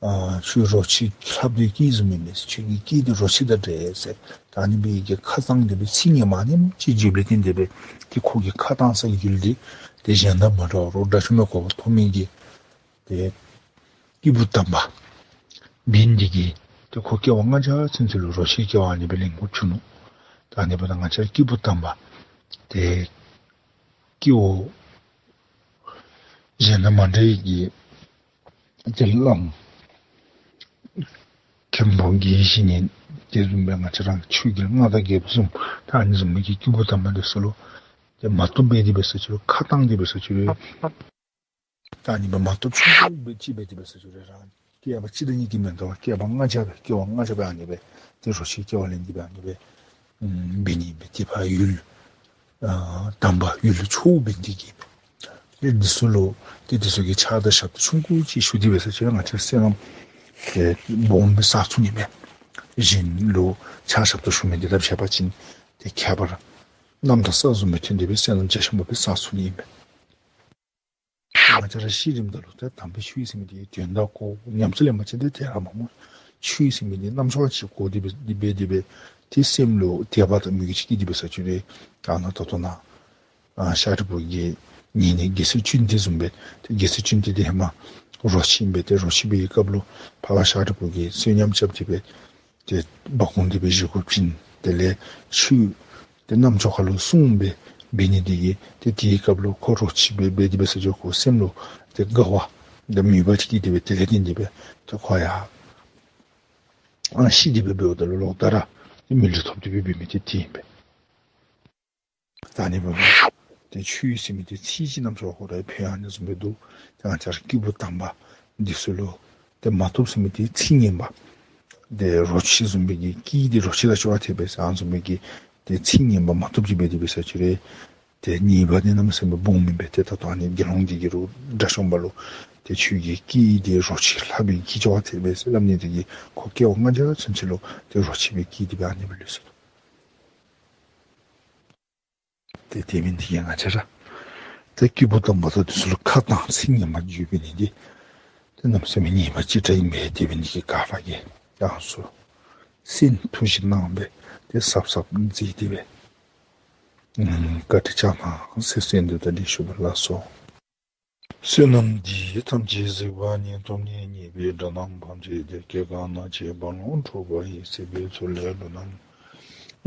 ཨ་ཁྱོད་རོ་ཁྱི་ལྷ་བུའི་སྐད་བཟུམ་ཨིན་པས། ཁྱོད་ཀྱི་སྐད་དེ་རོ་ཁྱི་དང་འདྲ་ཟེར། ད་ཨ་ནི་སྦེ་གི་ཁ་བཏང་སྟེ་སྦེ་ཚིག་ངན་པ་ཨ་ནེམ་ཅིག་བརྗོདཔ་ལས་བརྟེན་ཏེ་སྦེ་ཏེ་ཁོ་གི་ཁ་བཏང་ས་གི་ཡུལ་འདི་ཏེ་གཞན་དང་མ་འདྲ་བར་དགྲ་བཅོམ་པའི་གོ་འཕང་ཐོབ་མི་གི་ཏེ་སྐྱེས་བུ་དམ་པ་འབད་ནི་དེ་གིས་ཏེ་ཁོ་སྐྱེ་བ་ལྔ་བརྒྱ་ཚུན་ཚོད་ལུ་རོ་ཁྱི་སྐྱེ་བ་ཨ་ནི་སྦེ་ལེན་དགོཔ་བྱུང་ནུག། ད་ཨ་ནི་འབདཝ་ད་ང་བཅས་ར་སྐྱེས་བུ་དམ་པ་ཏེ་སྐྱེ་བ་གཞན་དང་མ་འདྲ་བའི་གི་ཏེ་བླམ་མཁན་པོ་དགེ་བཤེས་གཉེན་དེ་བཟུམ་སྦེ་ང་བཅས་ར་ཆོས་རྒྱལ་མངའ་བདག་རྒྱལཔོ་བཟུམ་ད་ཨ་ནི་བཟུམ་མའི་གི་སྐྱེས་བུ་དམ་པ་དེ་ཚུ་ལུ་ཏེ་མ་བཏུབ་སྦེ་དེ་སྦེ་ཟེར་ཅི་རུང་ཁ་བཏང་དེ་སྦེ་ཟེར་ཅི་རུང་ད་ཨ་ནི་སྦེ་མ་བཏུབ་ཆུང་ཀུ་སྦེ་ཅིག་སྦེ་དེ་སྦེ་ཟེར་ཅི་རུང་རང་བསྐལ་པ་གཅིག་དང་གཉིས་ཀྱི་མེན་ཏོ་བསྐལ་པ་ལྔ་བརྒྱ་སྦེ་སྐྱེ་བ་ལྔ་བརྒྱ་སྦེ་ཨ་ནི་སྦེ་ཏེ་རོ་ཁྱི་སྐྱེ་བ་ལེན་ཏེ་སྦེ་ཨ་ནི་སྦེ་འབད་ནི་ཨིན་པས། ཏེ་ཕར་ཡུལ་ཨ་དམ་པ་ཡུལ་ལུ་ཆོས་འབད་ནི་དེ་གིས་ཏེ་འདི་ཚུ་ལུ་ཏེ་འདི་ཚུ་གི་ཕྱག་དང་ཞབས་ཏོག་ཆུང་ཀུ་ཅིག་ཞུ་སྟེ་སྦེ་ཟེར་ཅི་རུང་ང་བཅས་སོ་ནམ་ཏེ་སྦོམ་སྦེ་བསག་ཚུགས་ནི་མས། གཞན་ལུ་ཕྱག་ཞབས་ཏོག་ཞུ་མི་འདི་དང་ཕྱད་པ་ཅིན་ཏེ་ཁྱད་པར་གནམ་དང་ས་བཟུམ་སྦེ་ཐོན་ཏེ་སྦེ་བསོད་ནམས་རྒྱ་ཆེན་པོ་སྦེ་བསག་ཚུགས་ནི་ཨིན་མས། ང་བཅས་ར་ཤི་རནམ་ད་ལུ་ཏེ་དམ་པའི་ཆོས་ཟེར་མི་འདི་དོན་དག་གོ་ཉམས་སུ་ལེན་པ་ཅིན་ཏེ་དེ་ར་མ་མོ་ཆོས་ཟེར་མི་འདི་རྣམ་ཅོག་ཅིག་གོ་སྟེ་སྦེ་དེ་སྦེ་དེ་སྦེ་ཏེ་སེམས་ལུ་དད་པ་དང་མོས་གུས་ཅིག་སྐྱེས་ཏེ་སྦེ་ཟེར་ཅི་རུང་ད་ནཱ་ད་ལྟོ་ནཱ་ཨ་ཤཱ་རིའི་བུ་གི་ཉེ་གནས་དགེ་ཚུལ་ཅན་དེ་བཟུམ་སྦེ་ཏེ་དགེ་ཚུལ་ཅན་དེ་དེ་ཧེ་མ་རོ་ཁྱི་ཨིན་པས། ཏེ་རོ་ཁྱི་འབད་བའི་སྐབས་ལུ་ཕར་ལུ་ཤཱ་རིའི་བུ་གིས་བསོད་སྙོམས་རྐྱབ་སྟེ་སྦེ་ཏེ་འབག་འོང་སྟེ་སྦེ་བཞེས་དགོཔ་ཅིན་དེ་ལས་ཆོས་ཏེ་རྣམ་ཅོག་ཁ་ལུ་གསུངས་སྦེ་འབད་ནི་དེ་གིས་ཏེ་དེའི་སྐབས་ལུ་ཁོ་རོ་ཁྱི་འབད་འབད་དེ་སྦེ་ཟེར་ཅི་རུང་ཁོ་སེམས་ལུ་ཏེ་དགའ་བ་དང་མོས་པ་ཅིག་སྐྱེས་ཏེ་སྦེ་དེ་ལས་བརྟེན་ཏེ་སྦེ་ཏེ་ཁོ་ཡང་ཨ་ཤི་སྟེ་སྦེ་འབདཝ་ད་ལུ་ལོག་ད་ར་ཏེ་མི་ལུས་ཐོབ་སྟེ་སྦེ་འབད་མི་དེ་དེ་ཨིན་པས། ད་ཨ་ནི་འབདཝ་ད་ཏེ་ཆོས་ཟེར་མི་འདི་ཚིག་གཅིག་རྣམ་ཅོག་ཁར་ར་ཕན་ཨ་ནི་བཟུམ་སྦེ་འདུག། ཏེ་ང་བཅས་ར་སྐྱེས་བུ་དམ་པ་འདི་ཚུ་ལུ་ཏེ་མ་བཏུབ་ཟེར་མི་འདི་ཚིག་ངན་པ། ཏེ་རོ་ཁྱི་བཟུམ་སྦེ་གི་སྐད་འདི་རོ་ཁྱི་དང་ཅོག་འཐདཔ་སྦེ་ཟེར་ཨ་ནི་བཟུམ་སྦེ་གི་ཏེ་ཚིག་ངན་པ་མ་བཏུབ་ཅིག་འབད་དེ་སྦེ་ཟེར་ཅི་རུང་ཏེ་ཉེས་པ་འདི་གནམ་མེད་ས་མེད་སྦོམ་ཨིན་པས། ཏེ་ད་ལྟོ་ཨ་ནི་དགེ་སློང་འདི་གིས་རུང་དགྲ་བཅོམ་པ་ལུ་ཏེ་ཁྱོད་ཀྱི་སྐད་འདི་རོ་ཁྱི་ལྷ་བུའི་སྐད་ཅོག་འཐདཔ་སྦེ་ཟེར་སླབ་ནི་དེ་གིས་ཁོ་སྐྱེ་བ་ལྔ་བརྒྱ་ཚུན་ཚོད་ལུ་ཏེ་རོ་ཁྱི་སྦེ་སྐྱེས་ཏེ་སྦེ་ཨ་ནི་སྦེ་ལུས་སོ། ཏེ་དེ་འབད་ནི་དེ་གིས་ང་བཅས་ར་ཏེ་སྐྱེས་བུ་དམ་པ་དེ་ཚུ་ལུ་ཁ་བཏང་ཚིག་ངན་པ་བརྗོད་འབད་ནི་འདི་ཏེ་གནམ་མེད་ས་མེད་ཉེས་པ་ཅིག་འདྲ་ཨིན་པས། དེ་འབད་ནི་དེ་གིས་ག་ར་གིས་ཡང་སོ་སེམས་ཐུགས་བཞེས་གནང་སྦེ་ཏེ་གཟབ་གཟབ་མཛད་དེ་སྦེ་ཨམ་བཀའ་དྲིན་བསྐྱང་གནང་ཟེར་གསོལ་འདེབས་དང་འབྲེལ་ཞུ་བ་ལགས་སོ། བསོད་ནམས་འདི་ཡིས་ཐམས་ཅད་གཟིགས་པ་ཉིད། ཐོབ་ནས་ཉེས་པའི་དགྲ་རྣམས་ཕམ་བྱས་ཏེ། སྐྱེ་རྒ་ན་འཆིའི་རྦ་ཀློང་འཁྲུགས་པ་ཡི། སྲིད་པའི་མཚོ་ལས་འགྲོ་རྣམས་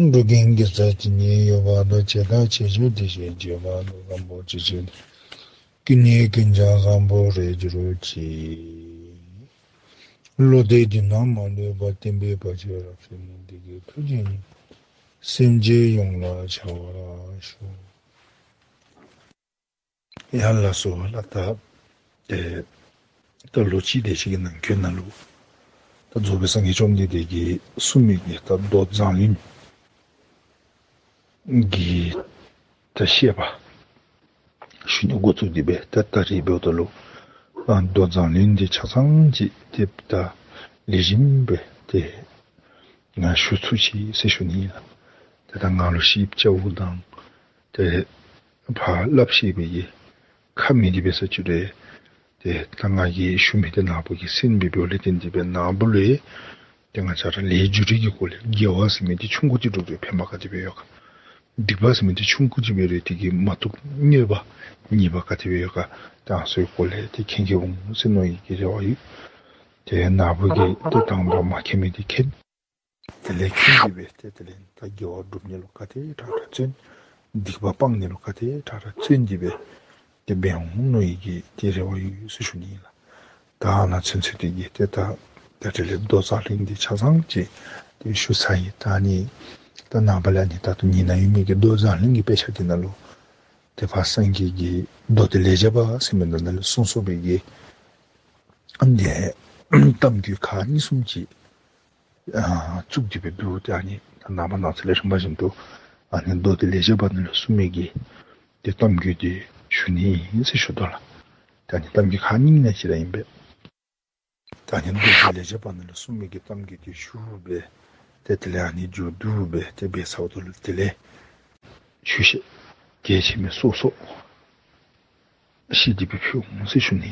སྒྲོལ་གྱིས་མགོན་རྩ་དེ་ཉིད་ཡོད་པ་དང་། བྱས་དང་བྱེད་ཕྱིར་དེ་བཞིན་གཤེགས་པ་དང་། བཟང་པོ་སྤྱོད་ཕྱིར་ཀུན་ནས་ཀུན་ཀྱང་བཟང་པོར་རེག་གྱུར་ཅིག། བློ་གཏད་འདི་ན་མ་ལུས་པ། བསྟན་པའི་བར་ཆད་རབ་བསལ་ནས། བདེ་གཤེགས་ཐུགས་རྗེ་ཉིད་སེམས་ཅན་ཡོངས་ལ་ཤར་བར་ཤོག། ཡ་ལགས་སོ་ལགས། ད་ཏེ་ད་ལོ་གཅིག་དེ་ཅིག་གི་ནང་འཁོད་ནང་ལུ་ད་རྫོགས་པའི་སངས་རྒྱས་བཅོམ་ལྡན་འདས་ཀྱིས་གསུངས་མི་གི་ད་མདོ་མཛངས་བླུན་གྱི་ད་བཤད་པ་ཞུ་ནི་འགོ་བཙུགས་ཏེ་སྦེ། ད་ད་རེས་འབདཝ་ད་ལུ་ཨ་མདོ་མཛངས་བླུན་འདི་ཆ་ཚང་ཅིག་ཏེ་ད་ལེགས་ཤོམ་སྦེ་ཏེ་ང་ཞུ་ཚུགས་ཅི་ཟེར་ཞུ་ནི་ཨིན་ལགས། ཏེ་ད་ང་ལུ་ཞིབ་ཆ་འུ་དང་ཏེ་ཕར་སླབ་ཤེས་པའི་གི་ཁ་མེད་དེ་སྦེ་ཟེར་ཅི་རུང་ཏེ་ད་ང་གིས་ཞུ་མི་འདི་ནཱ་བུ་གིས་གསན་སྦེ་འབདཝ་ལས་བརྟེན་ཏེ་སྦེ་ནཱ་བུ་ལུ་ཡང་ཏེ་ང་བཅས་ར་ལས་སྦྱོར་རིག་གི་སྐོར་ལས་དགེ་བ་ཟེར་མི་འདི་ཆུང་ཀུ་ཅིག་འདྲཝ་འདྲཝ་ཕན་པ་ག་དེ་སྦེ་ཡོད་ག། སྡིག་པ་ཟེར་མི་འདི་ཆུང་ཀུ་ཅིག་འབད་རུང་དེ་གིས་མ་བཏུབ་གནོད་པ་ཉེས་པ་ག་དེ་སྦེ་ཡོད་ག། ད་ཨ་ནི་ཚུ་གི་སྐོར་ལས་ཏེ་མཁྱེན་མཁྱེནམ་འོང་ཟེར་མནོ་ནི་གི་རེ་བ་ཡོད། ཏེ་ནཱ་བུ་གིས་ཏེ་དང་པ་མ་མཁྱེན་མི་འདི་མཁྱེན། དེ་ལས་མཁྱེན་ཏེ་སྦེ་ཏེ་དེ་ལས་ད་དགེ་བ་སྒྲུབ་ནི་ལུ་ག་དེ་དྲག་དྲག་བརྩོན། སྡིག་པ་སྤང་ནི་ལུ་ག་དེ་དྲག་དྲག་བརྩོན་ཏེ་སྦེ་ཏེ་འབད་འོང་མནོ་ནི་གི་ཏེ་རེ་བ་ཡོད་ཟེར་ཞུ་ནི་ཨིན་ལགས། ད་ཨ་ནཱ་ཚུན་ཚོད་དེ་གིས་ཏེ་ད་ད་དེ་ལས་མདོ་མཛངས་བླུན་འདི་ཆ་ཚང་ཅིག་ཏེ་ཞུ་ཚར་ཡི། ད་ཨ་ནི་ད་ནངས་པ་ལས་ཨ་ནི་ད་ལྟོ་ཉི་ནང་ཡོད་མི་གི་མདོ་མཛངས་བླུན་གྱི་དཔེ་ཆ་འདི་ནང་ལུ་ཏེ་ཕར་སངས་རྒྱས་ཀྱི་མདོ་སྡེ་ལེགས་སྦྱར་བ་ཟེར་མི་ནང་ན་ལུ་གསུངས་གསུངས་པའི་གི་ཨ་ནི་གཏམ་རྒྱུད་ཁག་གཉིས་གསུམ་ཅིག་ཨ་བཙུགས་ཏེ་སྦེ་འདུག། ཏེ་ཨ་ནི་ད་ནངས་པ་གནངས་ཚེ་ལས་རིམ་པ་བཞིན་དུ་ཨ་ནི་མདོ་སྡེ་ལེགས་སྦྱར་བ་ནང་ལུ་གསུངས་མི་གི་ཏེ་གཏམ་རྒྱུད་འདི་ཞུ་ནི་ཨིན་ཟེར་ཞུ་དོ་ལགས། ཏེ་ཨ་ནི་གཏམ་རྒྱུད་ཁག་གཉིས་ནང་ཅིག་ར་ཨིན་པས། ད་ཨ་ནི་མདོ་སྡེ་ལེགས་སྦྱར་བ་ནང་ལུ་གསུངས་མི་གི་གཏམ་རྒྱུད་འདི་ཞུ་སྦེ་ ཏེ་དེ་ལས་ཨ་ནི་མཇུག་བསྡུ་སྦེ་ཏེ་འབད་ཚརཝ་ད་ལུ་དེ་ལས་ཆོས་བཤད་གལ་ཆེ་མི་སོ་སོ་བཤད་དེ་སྦེ་ཕུལ་འོང་ཟེར་ཞུ་ནི།